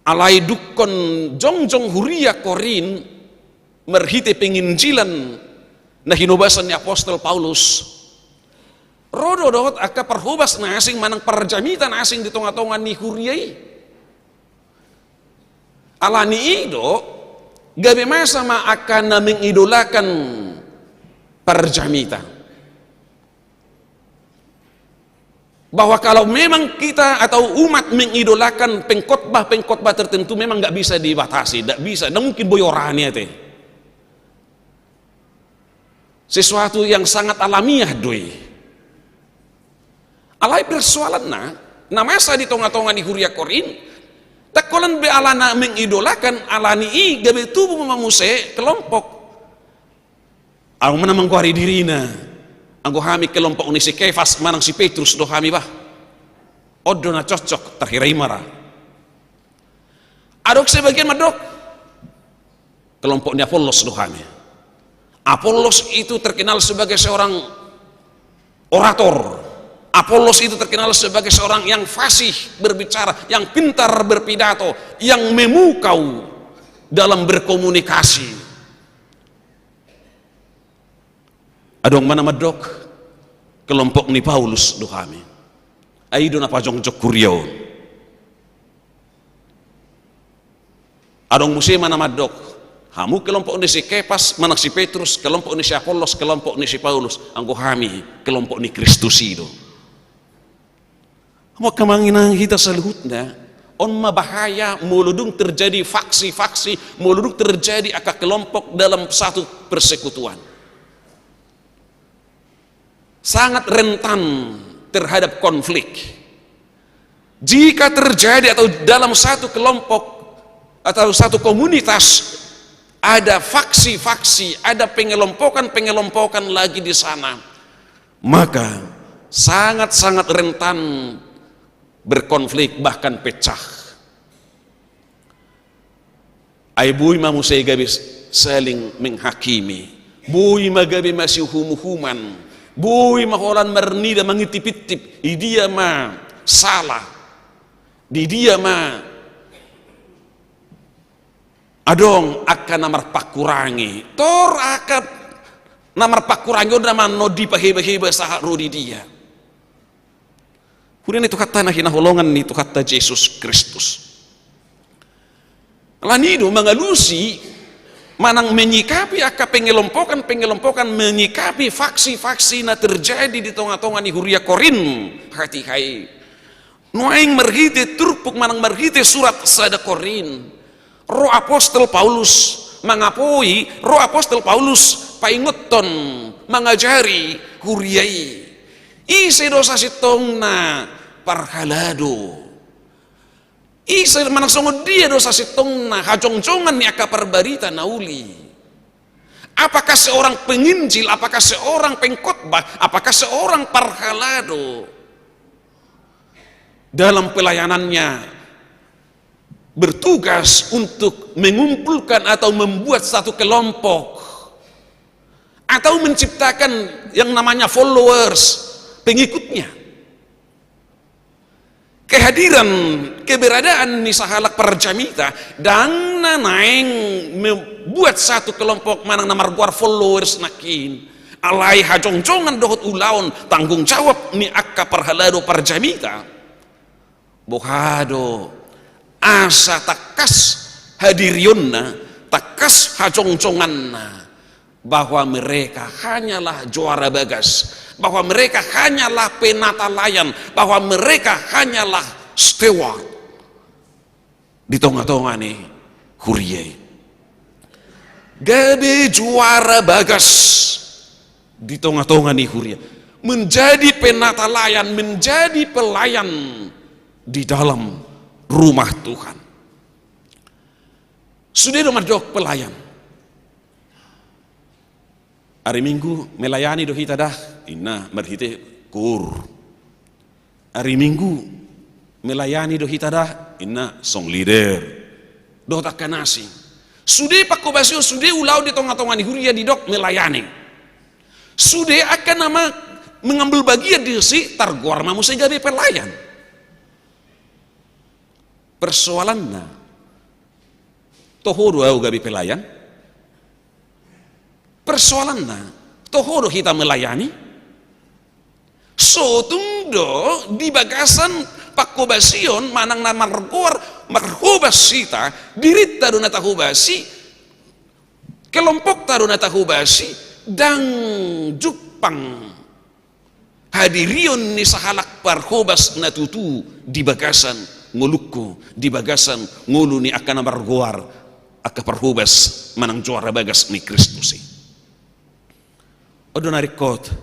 Alai dungkon jongjong huria Korint marhite penginjilan na hinobasan ni apostel Paulus, ro do dohot angka parhobas na asing manang parjamita na asing di tonga-tonga ni huria i. Alani i do gabe masa ma angka na mengidolakan parjamita. Bahwa kalau memang kita atau umat mengidolakan pengkhotbah-pengkhotbah tertentu, memang nggak bisa dibatasi, nggak bisa, nggak mungkin boyorani ate. Sesuatu yang sangat alamiah do i. Alai persoalanna, na masa di tonga-tonga ni huria Korint, ndang holan be alana mengidolakan, alani i gabe tubu ma muse kelompok. Adong ma na manggoari dirina, anggo hami kelompok ni si Kefas manang si Petrus do hami bah. On do na cocok, tarhira i ma ra. Adong sebagian mandok, kelompok ni Apollos do hami. Apollos itu terkenal sebagai seorang orator. Apollos itu terkenal sebagai seorang yang fasih berbicara, yang pintar berpidato, yang memukau dalam berkomunikasi. Adong ma na mandok, kelompok ni Paulus do hami. Ai i do na pajongjong huria on. Adong muse ma na mandok, hamu kelompok ni si Kefas manang si Petrus, kelompok ni si Apollos, kelompok ni si Paulus, anggo hami kelompok ni Kristus i do. Hamu angka amang inang hita saluhutna, on ma bahaya molo dung terjadi faksi-faksi, molo dung terjadi angka kelompok dalam satu persekutuan. Sangat rentan terhadap konflik. Jika terjadi atau dalam satu kelompok atau satu komunitas ada faksi-faksi, ada pengelompokan-pengelompokan lagi di sana, maka sangat-sangat rentan berkonflik, bahkan pecah. Ai boi ma muse gabe saling menghakimi, boi ma gabe masiuhum-uhuman, boi ma holan marnida mangintip-intip, di dia ma sala, di dia ma adong angka na marpangkurangi, tor angka na marpangkurangi on na mannon dipaheba-heba sahat ro di dia. Huria ni Tuhanta na hinaholongan ni Tuhanta Jesus Kristus. Alani i do mangalusi manang menyikapi angka pengelompokan-pengelompokan, menyikapi faksi-faksi na terjadi di tonga-tonga ni huria Korint hatiha i. Nuaeng marhite turpuk manang marhite surat sada Korint, ro apostel Paulus mangapoi, ro apostel Paulus paingothon, mangajari huria i. Ise do sasintongna parhalado? Ise manang songon dia do sasintongna hajongjongan ni angka parbarita na uli? Apakah seorang penginjil, apakah seorang pengkhotbah, apakah seorang parhalado dalam pelayanannya bertugas untuk mengumpulkan atau membuat satu kelompok atau menciptakan yang namanya followers, pengikutnya? Kehadiran, keberadaan ni sahalak parjamita, ndang na naeng membuat satu kelompok manang na margoar followers nangkin. Alai hajongjongan dohot ulaon, tanggung jawab ni angka parhalado parjamita, boha do asa tangkas hadirionna, tangkas hajongjonganna, bahwa mereka hanyalah juara bagas, bahwa mereka hanyalah penata layan, bahwa mereka hanyalah steward di tongatonga ni huria i. Gabe juara bagas di tongatonga ni huria, menjadi penata layan, menjadi pelayan di dalam rumah Tuhan. Sude do mandok pelayan. Ari Minggu melayani do hita da, inna marhite koor. Ari Minggu melayani do hita da, inna song leader. Dohot angka na asing. Sude panghobasion, sude ulaon di tongatonga ni huria didok melayani. Sude angka na ma-, mengambil bagian disi targoar ma muse gabe pelayan. Persoalanna, toho do ahu gabe pelayan? Persoalanna, toho do hita melayani? Sotung do di bagasan panghobasion manang na margoar marhobas hita, dirinta do na tahobasi, kelompokta do na tahobasi, ndang jumpang hadirion ni sahalak parhobas na tutu di bagasan ngolungku, di bagasan ngolu ni angka na margoar angka parhobas manang juara bagas ni Kristus i. On do na ringkot.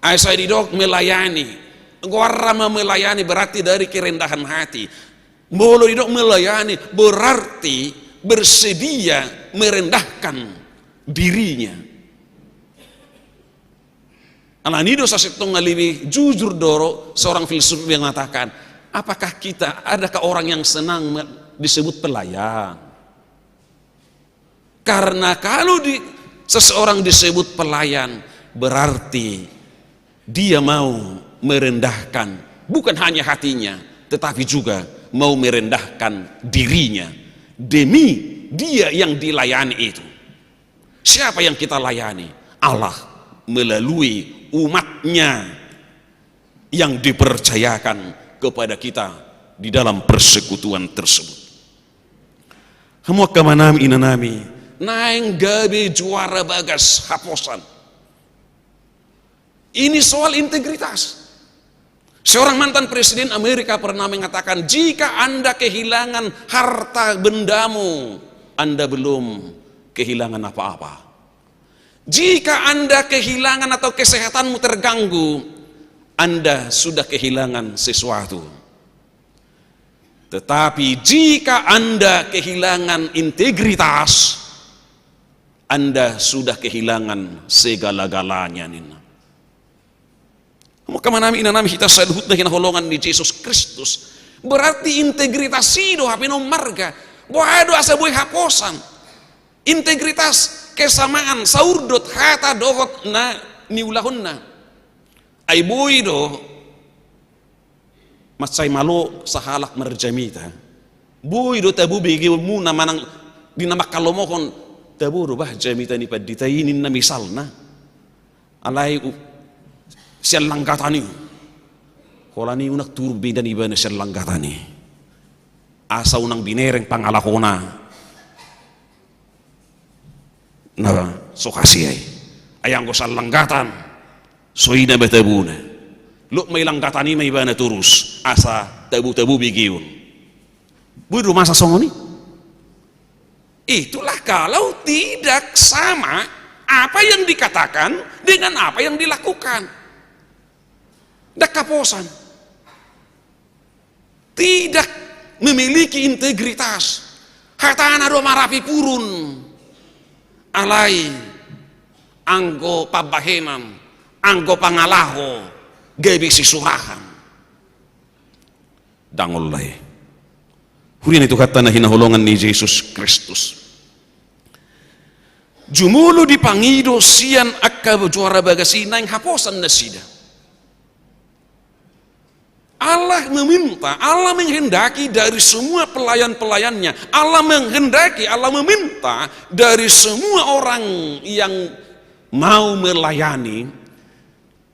Ai sai didok melayani. Goarna ma melayani berarti dari kerendahan hati. Molo didok melayani berarti bersedia merendahkan dirinya. Alani do sasintongna lebih jujur do ro seorang filsuf yang mengatakan, apakah kita, adakah orang yang senang me-, disebut pelayan? Karena kalau di-, seseorang disebut pelayan, berarti dia mau merendahkan bukan hanya hatinya, tetapi juga mau merendahkan dirinya demi dia yang dilayani itu. Siapa yang kita layani? Allah melalui umat-Nya yang dipercayakan kepada kita di dalam persekutuan tersebut. Hamu angka amanami, inanami, naeng gabe juara bagas haposan. Ini soal integritas. Seorang mantan presiden Amerika pernah mengatakan, jika Anda kehilangan harta bendamu, Anda belum kehilangan apa-apa. Jika Anda kehilangan atau kesehatanmu terganggu, Anda sudah kehilangan sesuatu. Tetapi jika Anda kehilangan integritas, Anda sudah kehilangan segala-galanya, ninna. Hamu angka amanami, inanami, hita saluhutna hinaholongan ni Jesus Kristus. Berarti integritas i do hape na ummarga. Boha do asa boi haposan? Integritas, kesamaan, saurdot hata dohot na niulahonna. Ai boi do mansai malo sahalak marjamita. Boi do tabo begeonmuna manang di na mangkalomohon, tabo do bah jamita ni pandita i, ninna misalna. Alai u-, sian langgatan i. Holan i unang turun be ibana sian langgatan i. Asa unang binereng pangalahona na so hasea i. Ai anggo sian langgatan, so i nama tabona. Lot ma i langgatan i ma ibana torus, asa tabo-tabo begeon. Boi do masa songon i? Itulah kalau tidak sama apa yang dikatakan dengan apa yang dilakukan. Ndang haposan. Tidak memiliki integritas. Hatana do marapi purun. Alai anggo pambahenan, anggo pangalaho, gabe sisurahan. Ndang on lae. Huria ni Tuhanta na hinaholongan ni Jesus Kristus. Jumolo dipangido sian angka juara bagas i naeng haposan nasida. Allah meminta, Allah menghendaki dari semua pelayan-pelayannya, Allah menghendaki, Allah meminta dari semua orang yang mau melayani,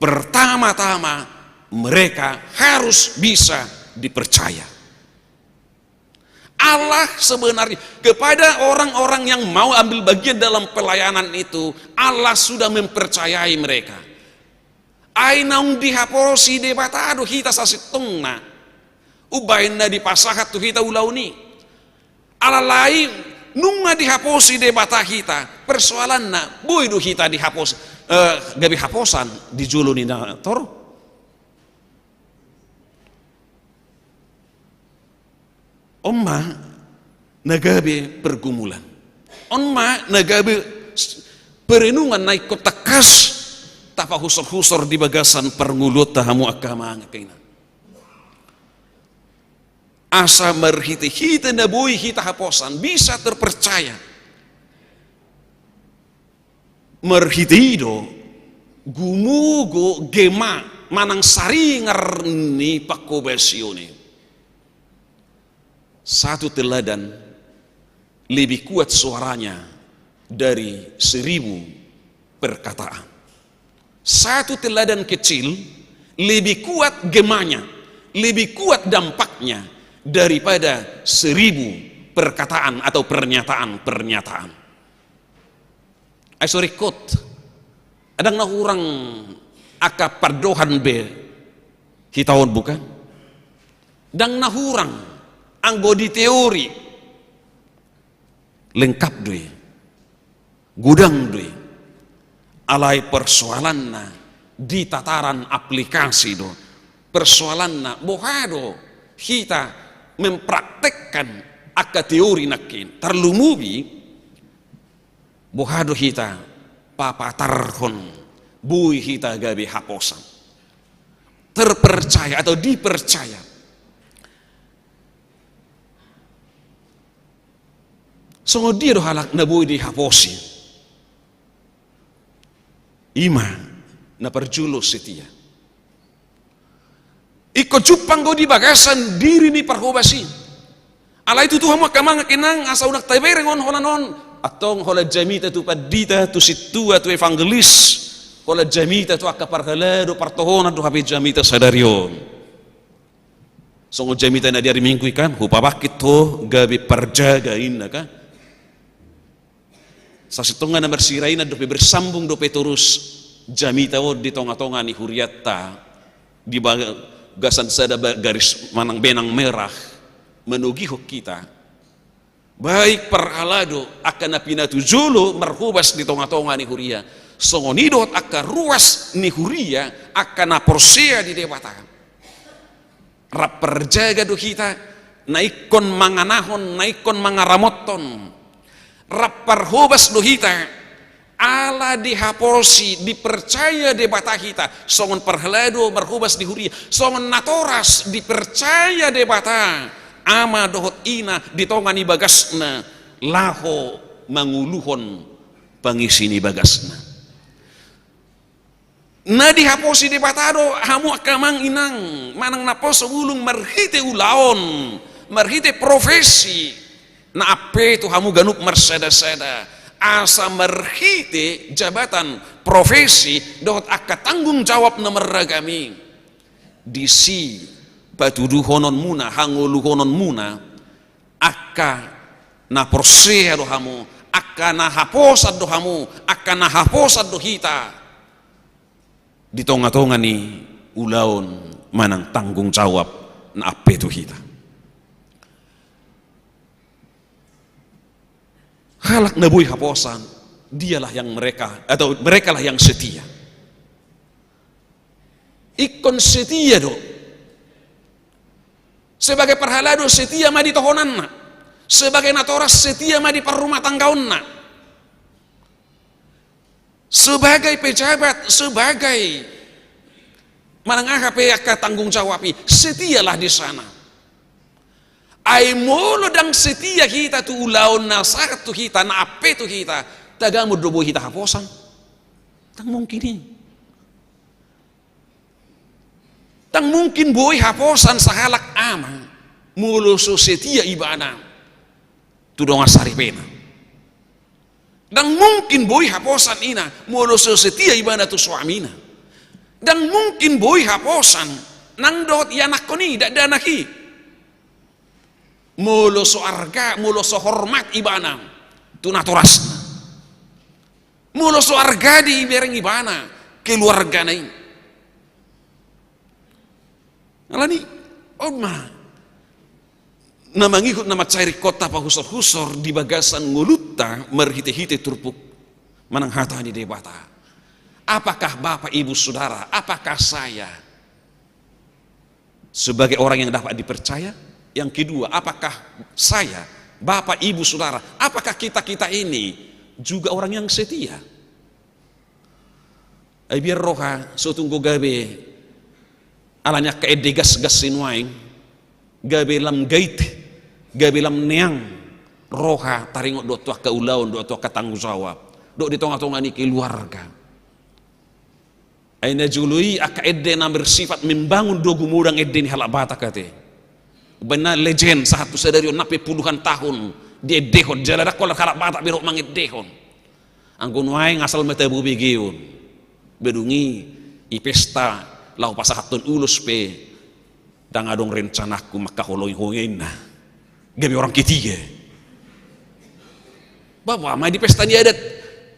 pertama-tama mereka harus bisa dipercaya. Allah sebenarnya, kepada orang-orang yang mau ambil bagian dalam pelayanan itu, Allah sudah mempercayai mereka. Ai naung dihaposi Debata do hita sasintongna, umbahen na dipasahat tu hita ulaon i. Alai nunga dihaposi Debata hita, persoalanna, boi do hita dihaposi, eh, gabe haposan di jolo ni natorop. On ma na gabe pergumulan. On ma na gabe s-, perenungan na ingkon tangkas tapahusorhusor di bagasan parngoluonta, hamu angka amang, angka inang. Asa marhitehite na boi hita haposan, bisa terpercaya. Marhite i do gumogo, gema manang saringar ni panghobasion i. Satu teladan lebih kuat suaranya dari seribu perkataan. Satu teladan kecil lebih kuat gemanya, lebih kuat dampaknya daripada seribu perkataan atau pernyataan-pernyataan. Ai so ringkot, ndang na hurang angka pandohan be hita on, bukan? Ndang na hurang anggo di teori, lengkap do i, godang do i. Alai persoalanna di tataran aplikasi do. Persoalanna boha do hita mempraktekkan angka teori nangkin, tarlumobi boha do hita papatarhon boi hita gabe haposan, terpercaya atau dipercaya. Songon dia do halak na boi dihaposi? I ma na parjolo setia. Ingkon jumpang do di bagasan diri ni parhobas i. Alai tutu hamu angka amang, angka inang, asa unang tabereng on holan on. Antong holan jamita tu pandita, tu sintua, tu evangelis, holan jamita tu angka parhalado partohonan do hape jamita sadari on. Songon jamita na di ari Minggu i kan, hupabangkit ho gabe parjaga, inna kan. Sasintongna na marsirainan dope, bersambung dope torus jamita on di tongatonga ni hurianta, di bagasan sada ba-, garis manang benang merah manogihon hita. Baik parhalado angka na pinatujolo marhobas di tongatonga ni huria, songon i dohot angka ruas ni huria, angka na porsea di Debata. Rap parjaga do hita, na ingkon manganahon, na ingkon mangaramothon. Rap parhobas do hita, ala dihaposi, dipercaya Debata hita songon parhalado marhobas di huria, songon natoras dipercaya Debata ama dohot ina di tonga ni bagasna, laho manguluhon pangisi ni bagasna. Na dihaposi Debata do hamu angka amang inang, manang naposo bulung marhite ulaon, marhite profesi na ampe tu hamu ganup marsadasada, asa marhite jabatan, profesi dohot angka tanggung jawab na marragam i, disi patuduhononmuna, hangoluhononmuna, angka na porsea do hamu, angka na haposan do hamu, angka na haposan do hita di tongatonga ni ulaon manang tanggung jawab na ampe tu hita. Halak na boi haposan, dialah yang mereka, atau merekalah yang setia. Ingkon setia do. Sebagai parhalado setia ma di tohonanna. Sebagai natoras setia ma di parrumatanggaonna. Sebagai pejabat, sebagai manang aha pe angka tanggung jawab i, setialah di sana. Ai molo ndang setia hita tu ulaon na sahat tu hita, na ampe tu hita, tagamon do boi hita haposan? Ndang mungkin i. Ndang mungkin boi haposan sahalak ama molo so setia ibana tu dongan saripena. Ndang mungkin boi haposan ina molo so setia ibana tu suamina. Ndang mungkin boi haposan nang dohot ianakhon i, dakdanak i, molo so arga, molo so hormat ibana tu natorasna, molo so arga dibereng ibana keluargana i. Alani on ma na mangihut na mansai ringkot tapahusorhusor di bagasan ngolunta marhitehite turpuk manang hata ni Debata. Apakah Bapak, Ibu, Saudara, apakah saya sebagai orang yang dapat dipercaya? Yang kedua, apakah saya, Bapak, Ibu, Saudara, apakah kita-kita ini juga orang yang setia? Ai biar roha so tung gabe ala ni angka ende gasgas sinuaeng, gabe lam gait, gabe lam neang roha taringot dohot tu angka ulaon, dohot tu angka tanggung jawab, dohot di tongatonga ni keluarga. Ai na jolo i angka ende na bersifat membangun do gumodang ende ni halak Batak ate. Umbahen na legend sahat tu sadari on, na pe puluhan tahun diendehon, jala ndang holan halak Batak be dohot mangendehon. Anggo nuaeng asal ma tabo begeon. Ba dung i, i pesta laho pasahathon ulos pe ndang adong rencanangku mangkaholongi ho, inna. Gabe orang ketiga. Ba boha ma di pesta ni adat,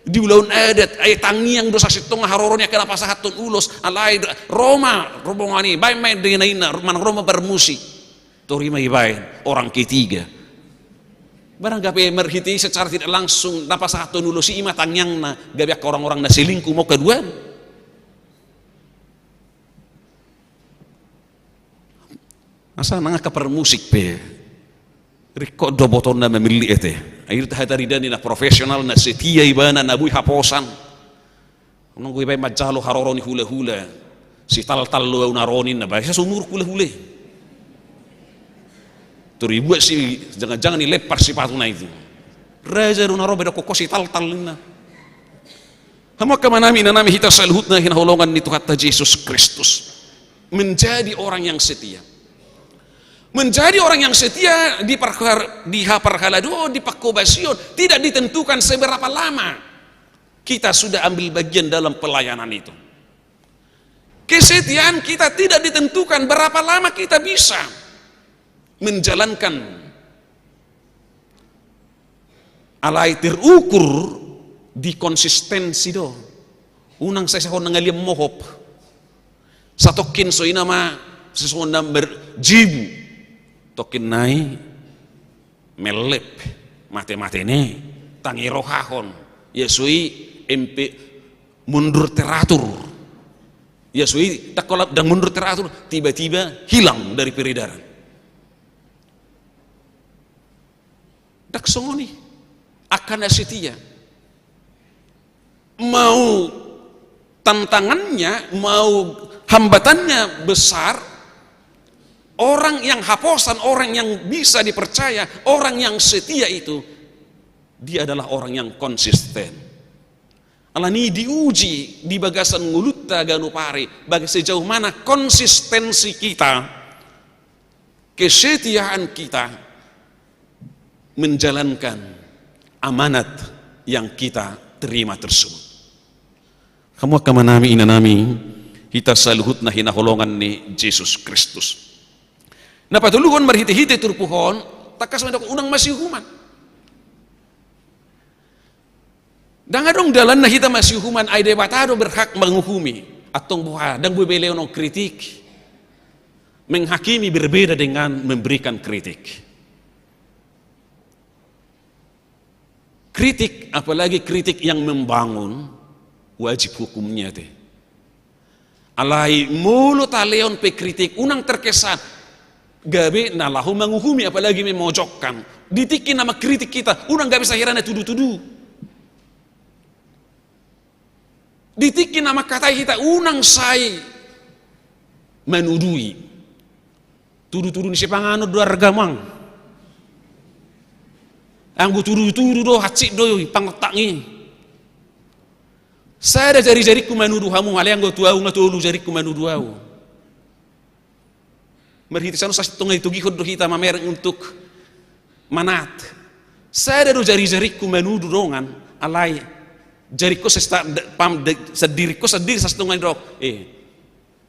di ulaon adat, ai tangiang do sasintongna haroro ni angka na pasahathon ulos, alai ro ma rombongan i, baen ma endena, inna, manang ro ma parmusik. Tori ma ibaen orang ketiga. Barang gabe marhite i secara tidak langsung na pasahathon ulos i, i ma tangiangna, gabe angka orang-orang na selingkuh ma on haduan. Asa nang angka parmusik pe ringkot do botonna mamillit ate. Ai do tahataridani na profesional, na setia ibana, na boi haposan. Nunga ibaen manjalo haroro ni hulahula. Sitaltal do au na ro, ninna, ba asa so umurhu hulahula i. Tor ibuat si jangan-jangan dilempar sipatuna i tu. Raja do na ro, ba didok ho sitaltal, ninna. Hamu angka amanami, inanami, hita saluhutna hinaholongan ni Tuhanta Jesus Kristus. Menjadi orang yang setia. Menjadi orang yang setia di parhar-, di ha-, parhaladoon, di panghobasion, tidak ditentukan seberapa lama kita sudah ambil bagian dalam pelayanan itu. Kesetiaan kita tidak ditentukan berapa lama kita bisa menjalankan. Alai terukur di konsistensi do. Unang sai songon na ngalian mohop. Satongkin so ina ma, sai songon na ber-, jibu. Tongkin nai mellep, mate-mate ne, tangi rohahon. Ia so i empe mundur teratur. Ia so i ndang holan, ndang mundur teratur, tiba-tiba hilang dari peredaran. Ndang songon i angka na setia. Mau tantangannya, mau hambatannya besar, orang yang haposan, orang yang bisa dipercaya, orang yang setia itu, dia adalah orang yang konsisten. Alani i diuji di bagasan ngolunta ganup ari, baga sejauh mana konsistensi kita, kesetiaan kita menjalankan amanat yang kita terima tersebut. Hamu angka amanami, inanami, hita saluhutna hinaholongan ni Jesus Kristus. Na patoluhon, marhitehite turpuk on, tangkas ma didok unang masiuhuman. Ndang adong dalanna hita masiuhuman, ai Debata do berhak manguhumi. Antong boha, ndang boi be lehonon kritik. Menghakimi berbeda dengan memberikan kritik. Kritik, apalagi kritik yang membangun, wajib hukumnya ate. Alai molo talehon pe kritik, unang terkesan gabe na laho manguhumi, apalagi memojokkan. Di tingki na mangkritik hita, unang gabe sahirana tudutudu. Di tingki na mangkatai hita unang sai manudui. Tudu-tudu ni sipanganon do arga, amang. Anggo tudu-tudu do, hansit do i pangotak i. Sada jari-jaringku manudu hamu, alai anggo tu ahu nga tolu jaringku manudu ahu. Marhite sian on sasintongna ditogihon do hita mamereng untuk manat. Sada do jari-jaringku manudu dongan, alai jaringku sesta-, da-, pam-, da-, sandiringku sandiri sasintongna didok. Eh,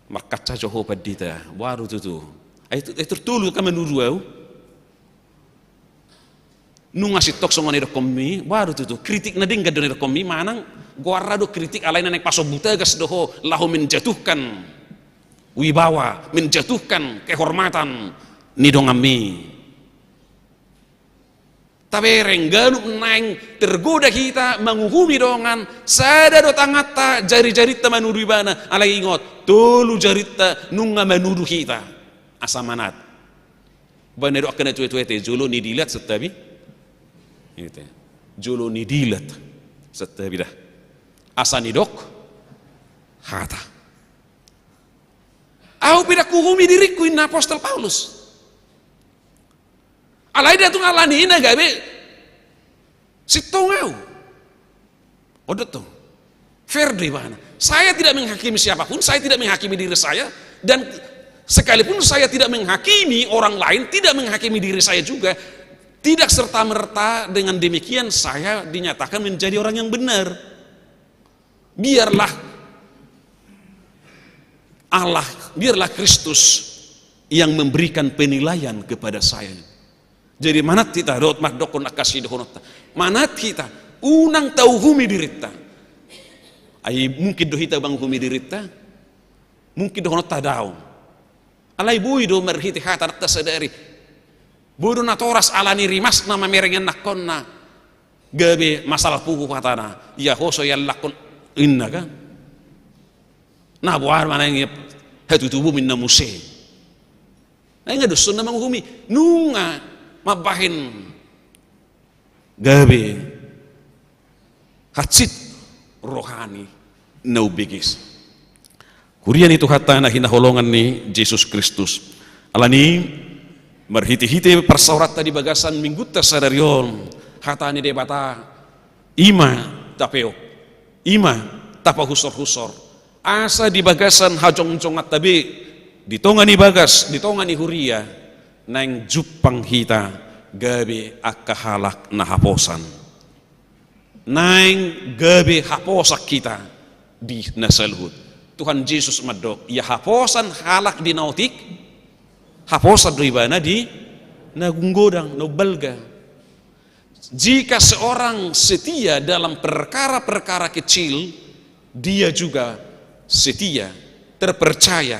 markaca jo ho pandita, boha do tutu. Ai tu-, ai tor tolu angka manudu ahu. Nunga sintong songon na nidokkonmi, boha do tutu, kritik na denggan do na nidokkonmi, manang goarna do kritik alai na naeng pasombu tagas do ho, laho menjatuhkan wibawa, menjatuhkan kehormatan ni donganmi. Tabereng, ganup naeng tergoda hita manguhumi dongan, sada do tanganta, jari-jarinta manudu ibana, alai ingot, tolu jarinta nunga manudu hita. Asa manat. Baen na didok angka na tua-tua i, jolo ni dilat santabi. Gitu. Jolo ni dilat santabi da. Asa nidok hata. Ahu pe ndang huuhumi diringku, ninna apostel Paulus. Alai ndang tung alani i na gabe sintong ahu. Odoto. Fair do ibana. Saya tidak menghakimi siapapun, saya tidak menghakimi diri saya, dan sekalipun saya tidak menghakimi orang lain, tidak menghakimi diri saya juga, tidak serta-merta dengan demikian saya dinyatakan menjadi orang yang benar. Biarlah Allah, biarlah Kristus yang memberikan penilaian kepada saya. Jadi manat hita, dohot mandokkon angka sidohononta. Manat hita, unang tauhumi dirinta. Ai mungkin do hita manguhumi dirinta? Mungkin dohononta daong. Alai boi do marhite hata nanta sadari. Boi do natoras alani rimasna mamereng ianakkonna. Gabe masalah puhu hatana. Ia ho so ianakkon, ninna kan. Na boha ma naeng hatutubu ninna muse. Ai nga dos on na manguhumi, nunga mambahen gabe hansit rohani na umbegesa. Huria ni Tuhanta na hinaholongan ni Jesus Kristus. Alani i marhite-hite parsaoranta di bagasan minggunta sadari on, hata ni Debata i ma tapeop, i ma tapahusor-husor. Asa di bagasan hajongjonganta be, di tonga ni bagas, di tonga ni huria, naeng jumpang hita gabe angka halak na haposan. Naeng gabe haposan hita di na saluhut. Tuhan Jesus mandok, ia haposan halak di na otik, haposan do ibana di na umgodang, na umbalga. Jika seorang setia dalam perkara-perkara kecil, dia juga setia, terpercaya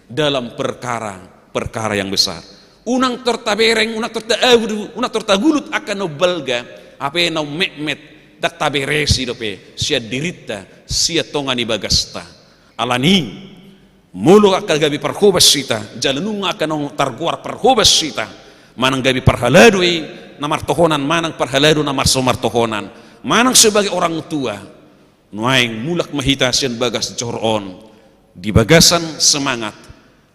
dalam perkara-perkara yang besar. Unang tor tabereng, unang tor taabu, unang tor tagulut angka na umbalga, hape na ummetmet, ndang taberesi dope sian dirinta, sian tonga ni bagasta. Alani i, molo angka gabe parhobas hita, jala nunga angka naung targoar parhobas hita, manang gabe parhalado i na martohonan, manang parhalado na mar-, so martohonan, manang sebagai orang tua, nuaeng mulak ma hita sian bagas joro on, di bagasan semangat,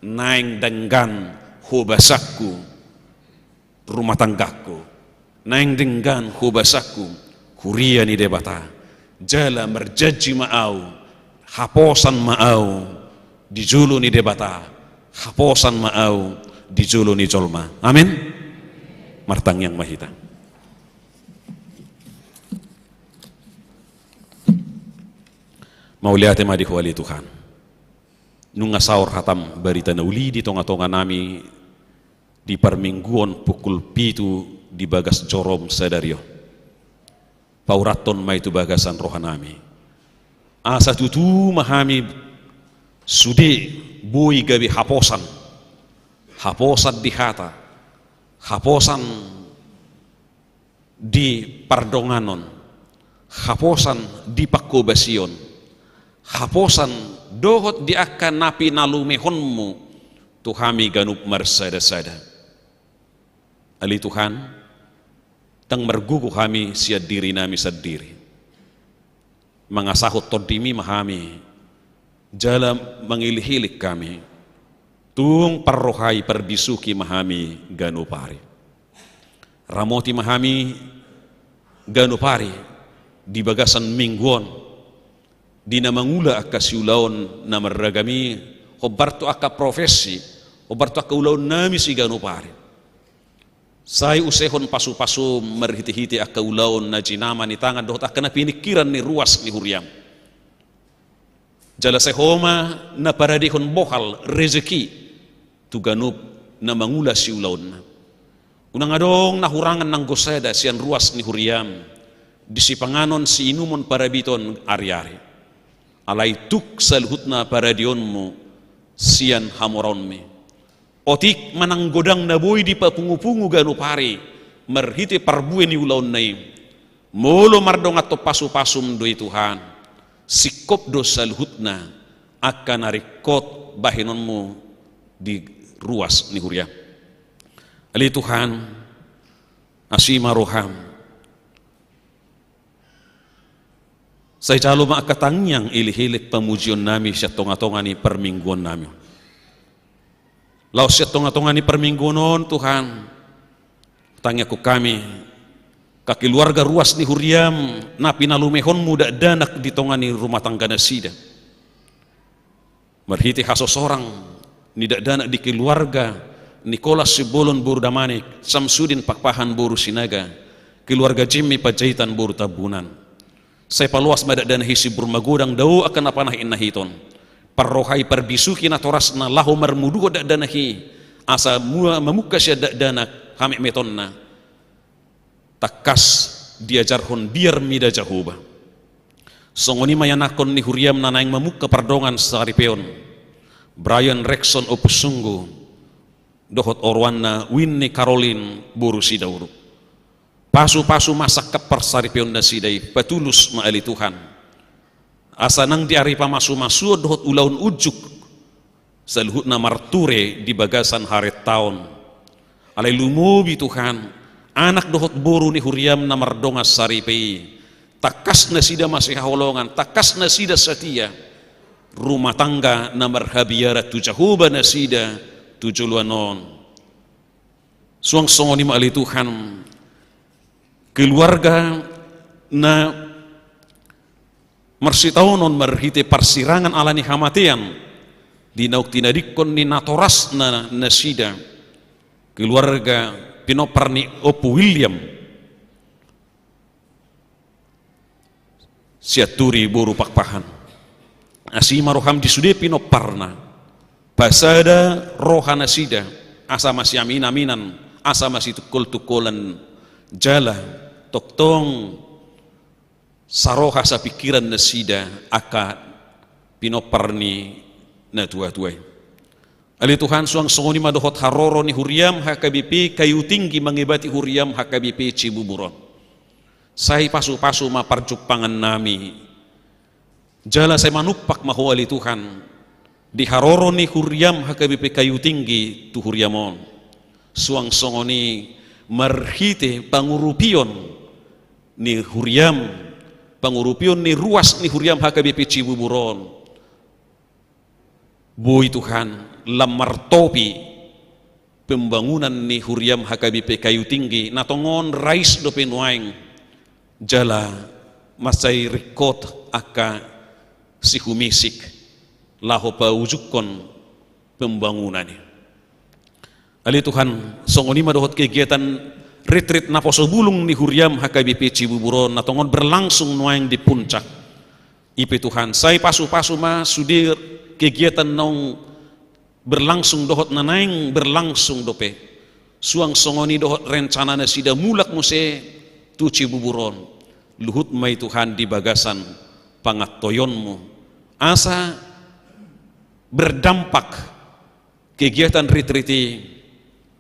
naeng denggan hobasangku rumah tanggangku, naeng denggan hobasangku huria ni Debata, jala marjanji ma ahu, haposan ma ahu di jolo ni Debata, haposan ma ahu di jolo ni jolma. Amin. Martangiang ma hita. Mauliate ma di Ho ale Tuhan. Nunga saor hatam barita na uli di tonga-tonga nami, di parmingguon pukul pitu di bagas jorom sadari on. Paurathon ma i tu bagasan roha nami. Asa tutu ma hami sude boi gabe haposan. Haposan di hata. Haposan di pardonganon, haposan di panghobasion, haposan dohot di angka na pinalumehonmu tu hami ganup marsada-sada. Ale Tuhan, ndang margogo hami sian diri nami sandiri. Mangasahon TondiMi ma hami, jala mangelek-elek hami. Tung parrohai parbisuhi ma hami ganup ari. Ramoti ma hami ganup ari di bagasan minggu on, di na mangula angka siulaon na marragam i, hombar tu angka profesi, hombar tu angka ulaonnami siganup ari. Sai usehon pasu-pasuM marhite-hite angka ulaon na jinama ni tangan dohot angka na piningkiran ni ruas ni huriaM. Jala sai Ho ma na paradehon bohal, rezeki, tu ganup na mangula siulaonna. Unang adong na hurangan nanggo sada sian ruas ni huriaM, di sipanganon siinumon parabiton ari-ari. Alai tuk saluhutna paradeonMu sian hamoraonMi. Otik manang godang na boi dipapungu-pungu ganup ari marhite parbue ni ulaonna i, molo mardongan tu pasu-pasuM do i Tuhan, singkop do saluhutna angka na ringkot bahenonMu di ruas ni huriaM. Ale Tuhan, asi ma rohaM. Sai jalo ma angka tangiang, elek-elek, pamujionnami sian tonga-tonga ni parmingguonnami. Laos sian tonga-tonga ni parmingguon on, Tuhan, tangiangkon hami, angka keluarga ruas ni huriaM na pinalumehonMu dakdanak di tonga ni rumah tangga nasida. Marhite hasosorang ni dakdanak di keluarga Nikolas Simbolon boru Damanik, Samsudin Pakpahan boru Sinaga, keluarga Jimmy Panjaitan boru Tambunan. Sai paloas ma dakdanak i, simbur magodang dao angka na panahi-nahiton. Parrohai parbisuhi natorasna laho marmuduhon dakdanak i, asa mua mamungka sian dakdanak hametmetonna. Tangkas diajarhon biar mida Jahowa. Songon i ma ianakhon ni huriaM na naeng mamungka pardongan saripeon, Brian Rexon Ompusunggu dohot oroanna Winnie Caroline boru Sidauruk. Pasu-pasu ma sangkap parsaripeon nasida i, patulus ma ale Tuhan. Asa nang di ari pamasu-masuon dohot ulaon unjuk, saluhutna marture di bagasan harentaon. Alai lumobi Tuhan, anak dohot boru ni huriaM na mardongan saripe i, tangkas nasida masihaholongan, tangkas nasida satia, rumah tangga na marhabiaran tu Jahowa nasida tu joloan on. Suang songon i ma ale Tuhan, keluarga na marsitaonon marhite parsirangan ala ni hamatean, di naung tinadingkon ni natorasna nasida, keluarga pinompar ni Ompu William Sianturi boru Pakpahan. Asi ma rohaM di sude pinomparna, pasada roha nasida, asa masiamin-aminan, asa masitungkol-tungkolan, jala tongtong saroha sapingkiran nasida angka pinompar ni natua-tua i. Ale Tuhan, suang songon i ma dohot haroro ni huriaM H K B P Kayu Tinggi mangebati huriaM H K B P Cibubur on. Sai pasu-pasu ma parjumpangannami. Jala sai manumpak ma Ho ale Tuhan, di haroro ni huriaM H K B P Kayu Tinggi tu huriaM on. Suang songon i marhite pangurupion ni huriaM, pangurupion ni ruas ni huriaM H K B P Cibubur on. Boi Tuhan, lam martopi pembangunan ni huriaM H K B P Kayu Tinggi, na tongon rais dope nuaeng, jala mansai ringkot angka sihumisik, laho paujukkon pembangunan i. Ale Tuhan, songon i ma dohot kegiatan retreat naposo bulung ni huriaM H K B P Cibubur on, na tongon berlangsung nuaeng di Puncak. I pe Tuhan, sai pasu-pasu ma sude kegiatan naung berlangsung dohot na naeng berlangsung dope. Suang songon i dohot rencana nasida mulak muse tu Cibubur on. Luhut ma i Tuhan di bagasan pangantoionMu. Asa berdampak kegiatan retreat i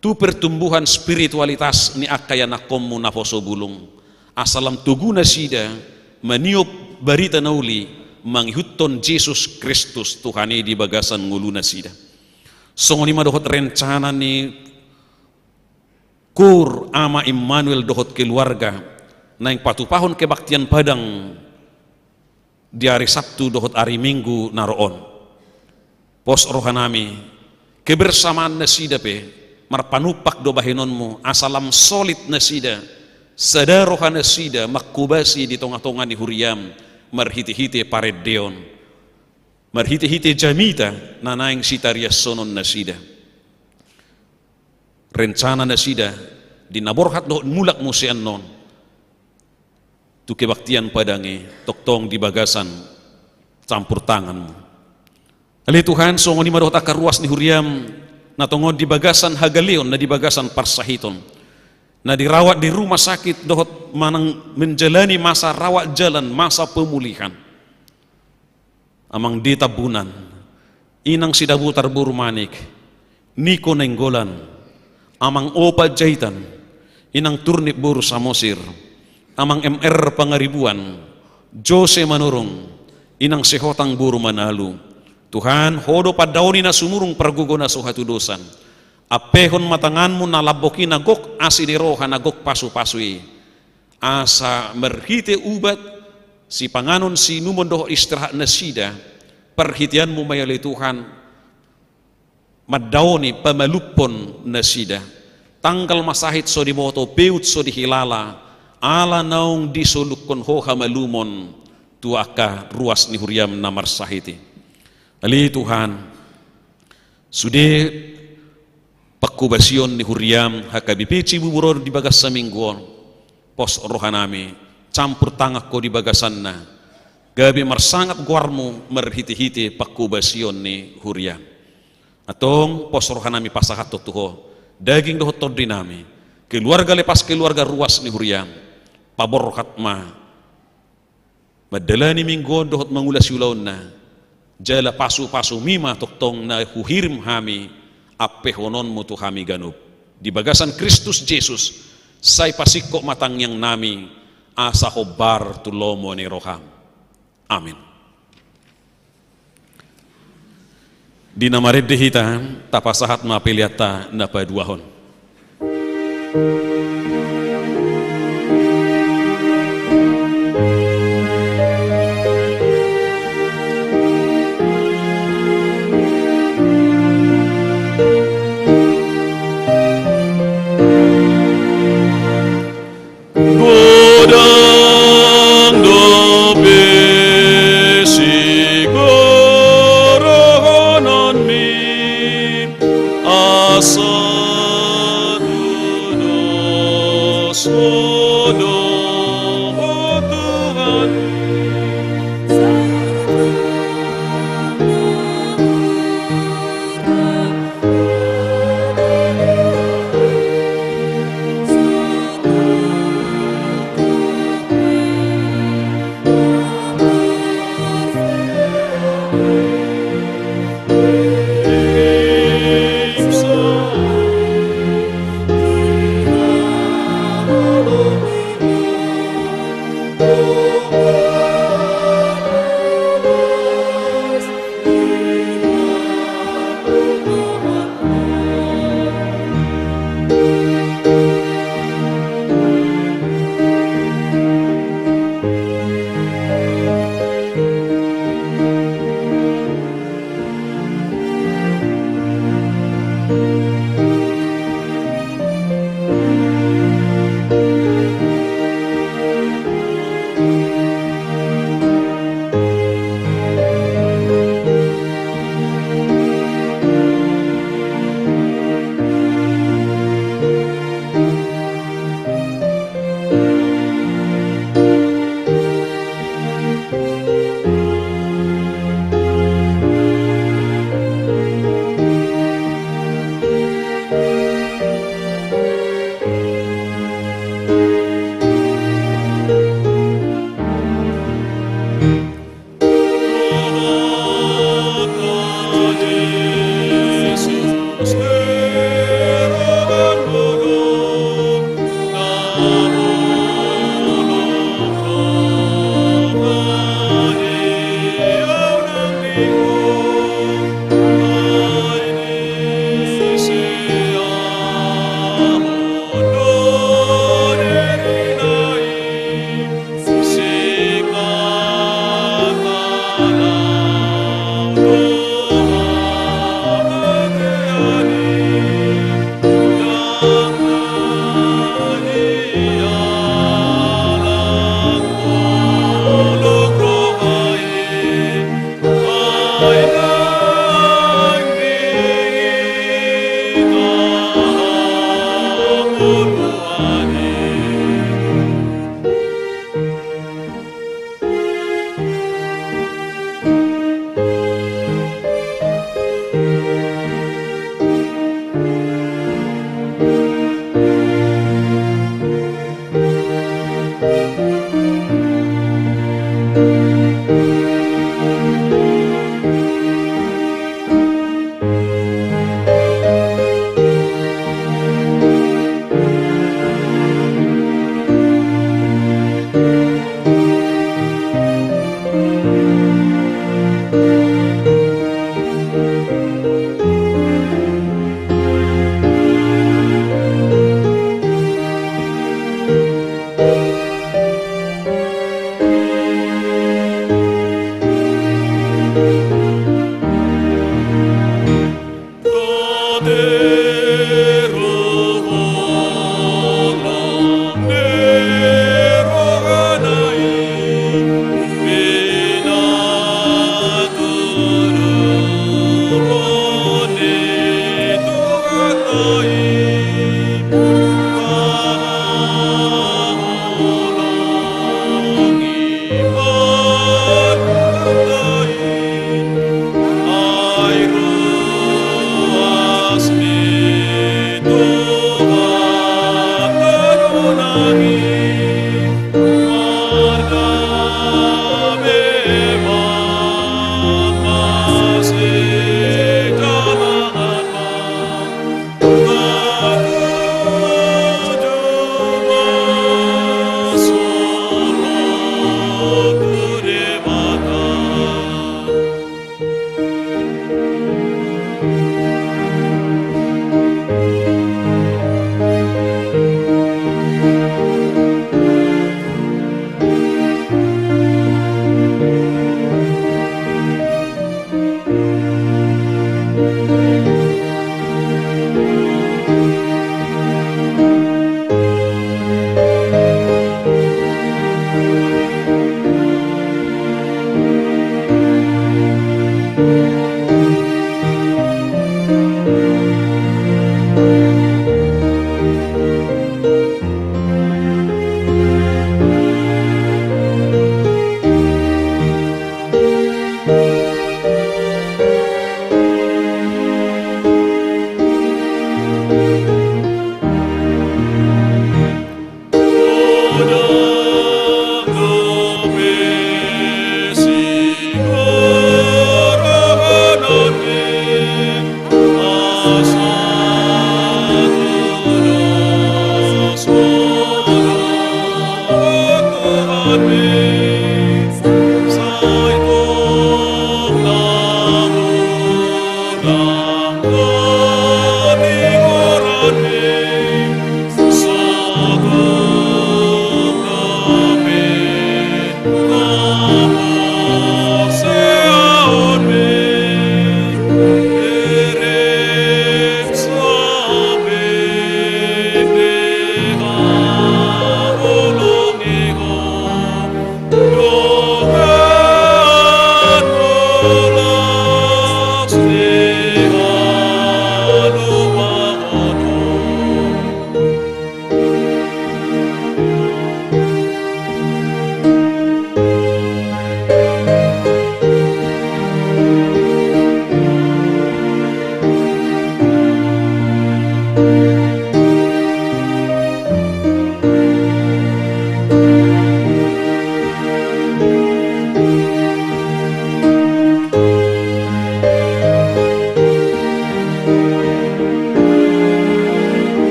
tu pertumbuhan spiritualitas ni angka ianakhonMu naposo bulung. Asa lam togu nasida maniop barita na uli mangihuthon Jesus Kristus Tuhan i di bagasan ngolu nasida. Songon i ma dohot rencana ni Kur Ama Immanuel dohot keluarga naeng patupahon kebaktian Padang di ari Sabtu dohot ari Minggu na ro on. Pos rohanami, kebersamaan nasida pe marpanumpak do bahenonmu, asa lam solid nasida, sada roha nasida mangkobasi di tonga-tonga ni huriam, marhite-hite parendeon, marhite-hite jamita na naeng sitariashonon nasida. Rencana nasida di na borhat dohot mulak muse annon tu kebaktian padang i, tongtong di bagasan campur tanganmu. Ale Tuhan, songon i ma dohot angka ruas ni huriam na tongon di bagasan hagaleon, na di bagasan parsahiton, na dirawat di rumah sakit dohot manang menjalani masa rawat jalan, masa pemulihan. Amang di Tambunan, inang Sidabutar boru Manik, Niko Nainggolan, Amang O Panjaitan, inang Turnip boru Samosir, Amang M R Pangaribuan, Jose Manurung, inang Sihotang boru Manalu. Tuhan, Ho do pandaoni na sumurung, pargogo na so hatudosan. Ampehon ma tanganmu na lambok i na gok asi ni roha, na gok pasu-pasu i. Asa marhite ubat, sipanganon siinumon dohot istirahat nasida, parhiteanmu ma i ale Tuhan, mandaoni pamalumhon nasida. Tanggal ma sahit so diboto, peut so dihilala, ala naung disolukhon Ho hamalumon tu angka ruas ni huriam na marsahit i. Ale Tuhan, sude pangkobasion ni huriam H K B P Cibubur on di bagasan minggu on, pos rohanami, campur tangan Ho di bagasanna, gabe marsangap goarmu marhite-hite pangkobasion ni huriam. Antong pos rohanami pasahathon tu Ho daging dohot tondinami, keluarga lepas keluarga ruas ni huriam, paborhat ma mandalani minggu on dohot mangulasi ulaonna, jala pasu-pasumi ma tongtong na huhirim hami ampehononmu tu hami ganup. Di bagasan Kristus Jesus, sai pasingkop ma tangiangnami, asa hombar tu lomo ni roham. Amin. Di na marende hita, tapasahat ma peleanta na paduahon. Godang dope sigorohononmi, asa tudos ho do Tuhan.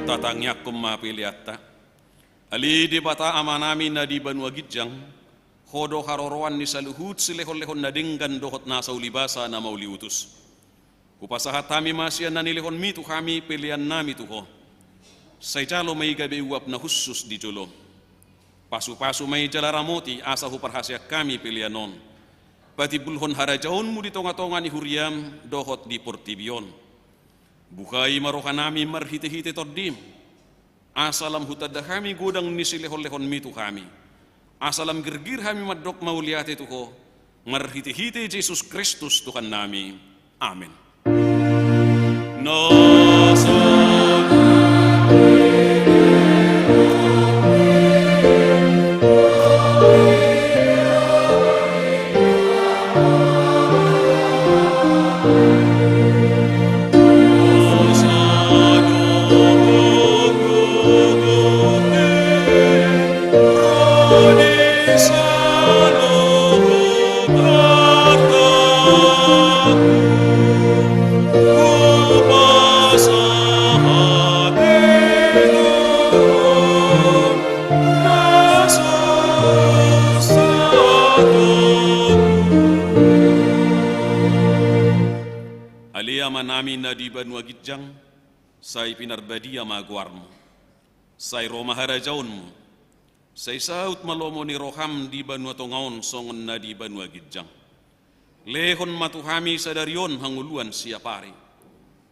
Tatangianghon ma peleanta. Ale Debata Amanami na di banua ginjang, Ho do haroroan ni saluhut silehonlehon na denggan dohot na saulibasa na mauliutus. Hupasahat hami ma sian na nilehonmi tu hami peleannami tu Ho. Sai jalo ma i gabe uap na hushus di jolo. Pasupasu ma i jala ramoti asa huparhaseang hami pelean on patimbulhon harajaonmu di tongatonga ni huriam dohot di portibi on. Buhai ma rohanami marhitehite Tondim, asa lam hutanda hami godang ni silehonlehonmi tu hami, asa lam girgir hami mandok mauliate tu Ho, marhitehite Jesus Kristus Tuhannami. Amen. Ale Amanami na di banua ginjang, sai pinarbadia ma goarmu. Sai ro ma harajaonmu. Sai saut ma lomo ni roham di banua tonga on songon na di banua ginjang. Lehon ma tu hami sadari on hangoluan siapari.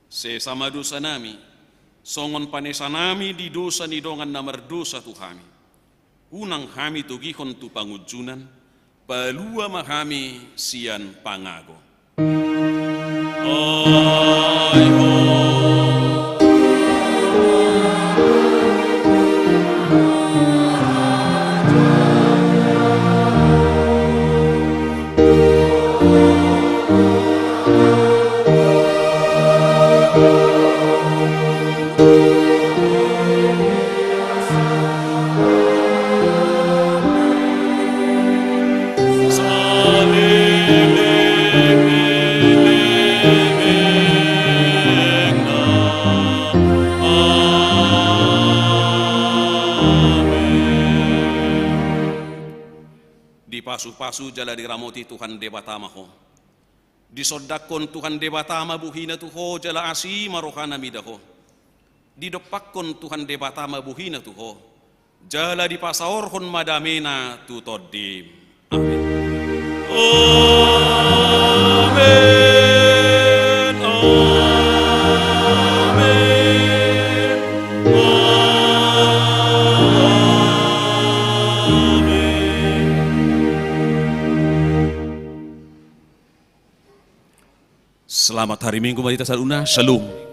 Sesa ma dosanami, songon panesanami di dosa ni dongan na mardosa tu hami. Unang hami togihon tu pangunjunan, palua ma hami sian pangago. Ai ho. Dipasupasu jala diramoti Tuhan Debata ma ho. Disondangkon Tuhan Debata ma bohina tu ho jala asi ma rohana mida ho. Didompakkon Tuhan Debata ma bohina tu ho, jala dipasaorhon ma damena tu tondim. Amen. Amen. Amen. Amen. Selamat hari Minggu ma di hita saluhutna. Shalom.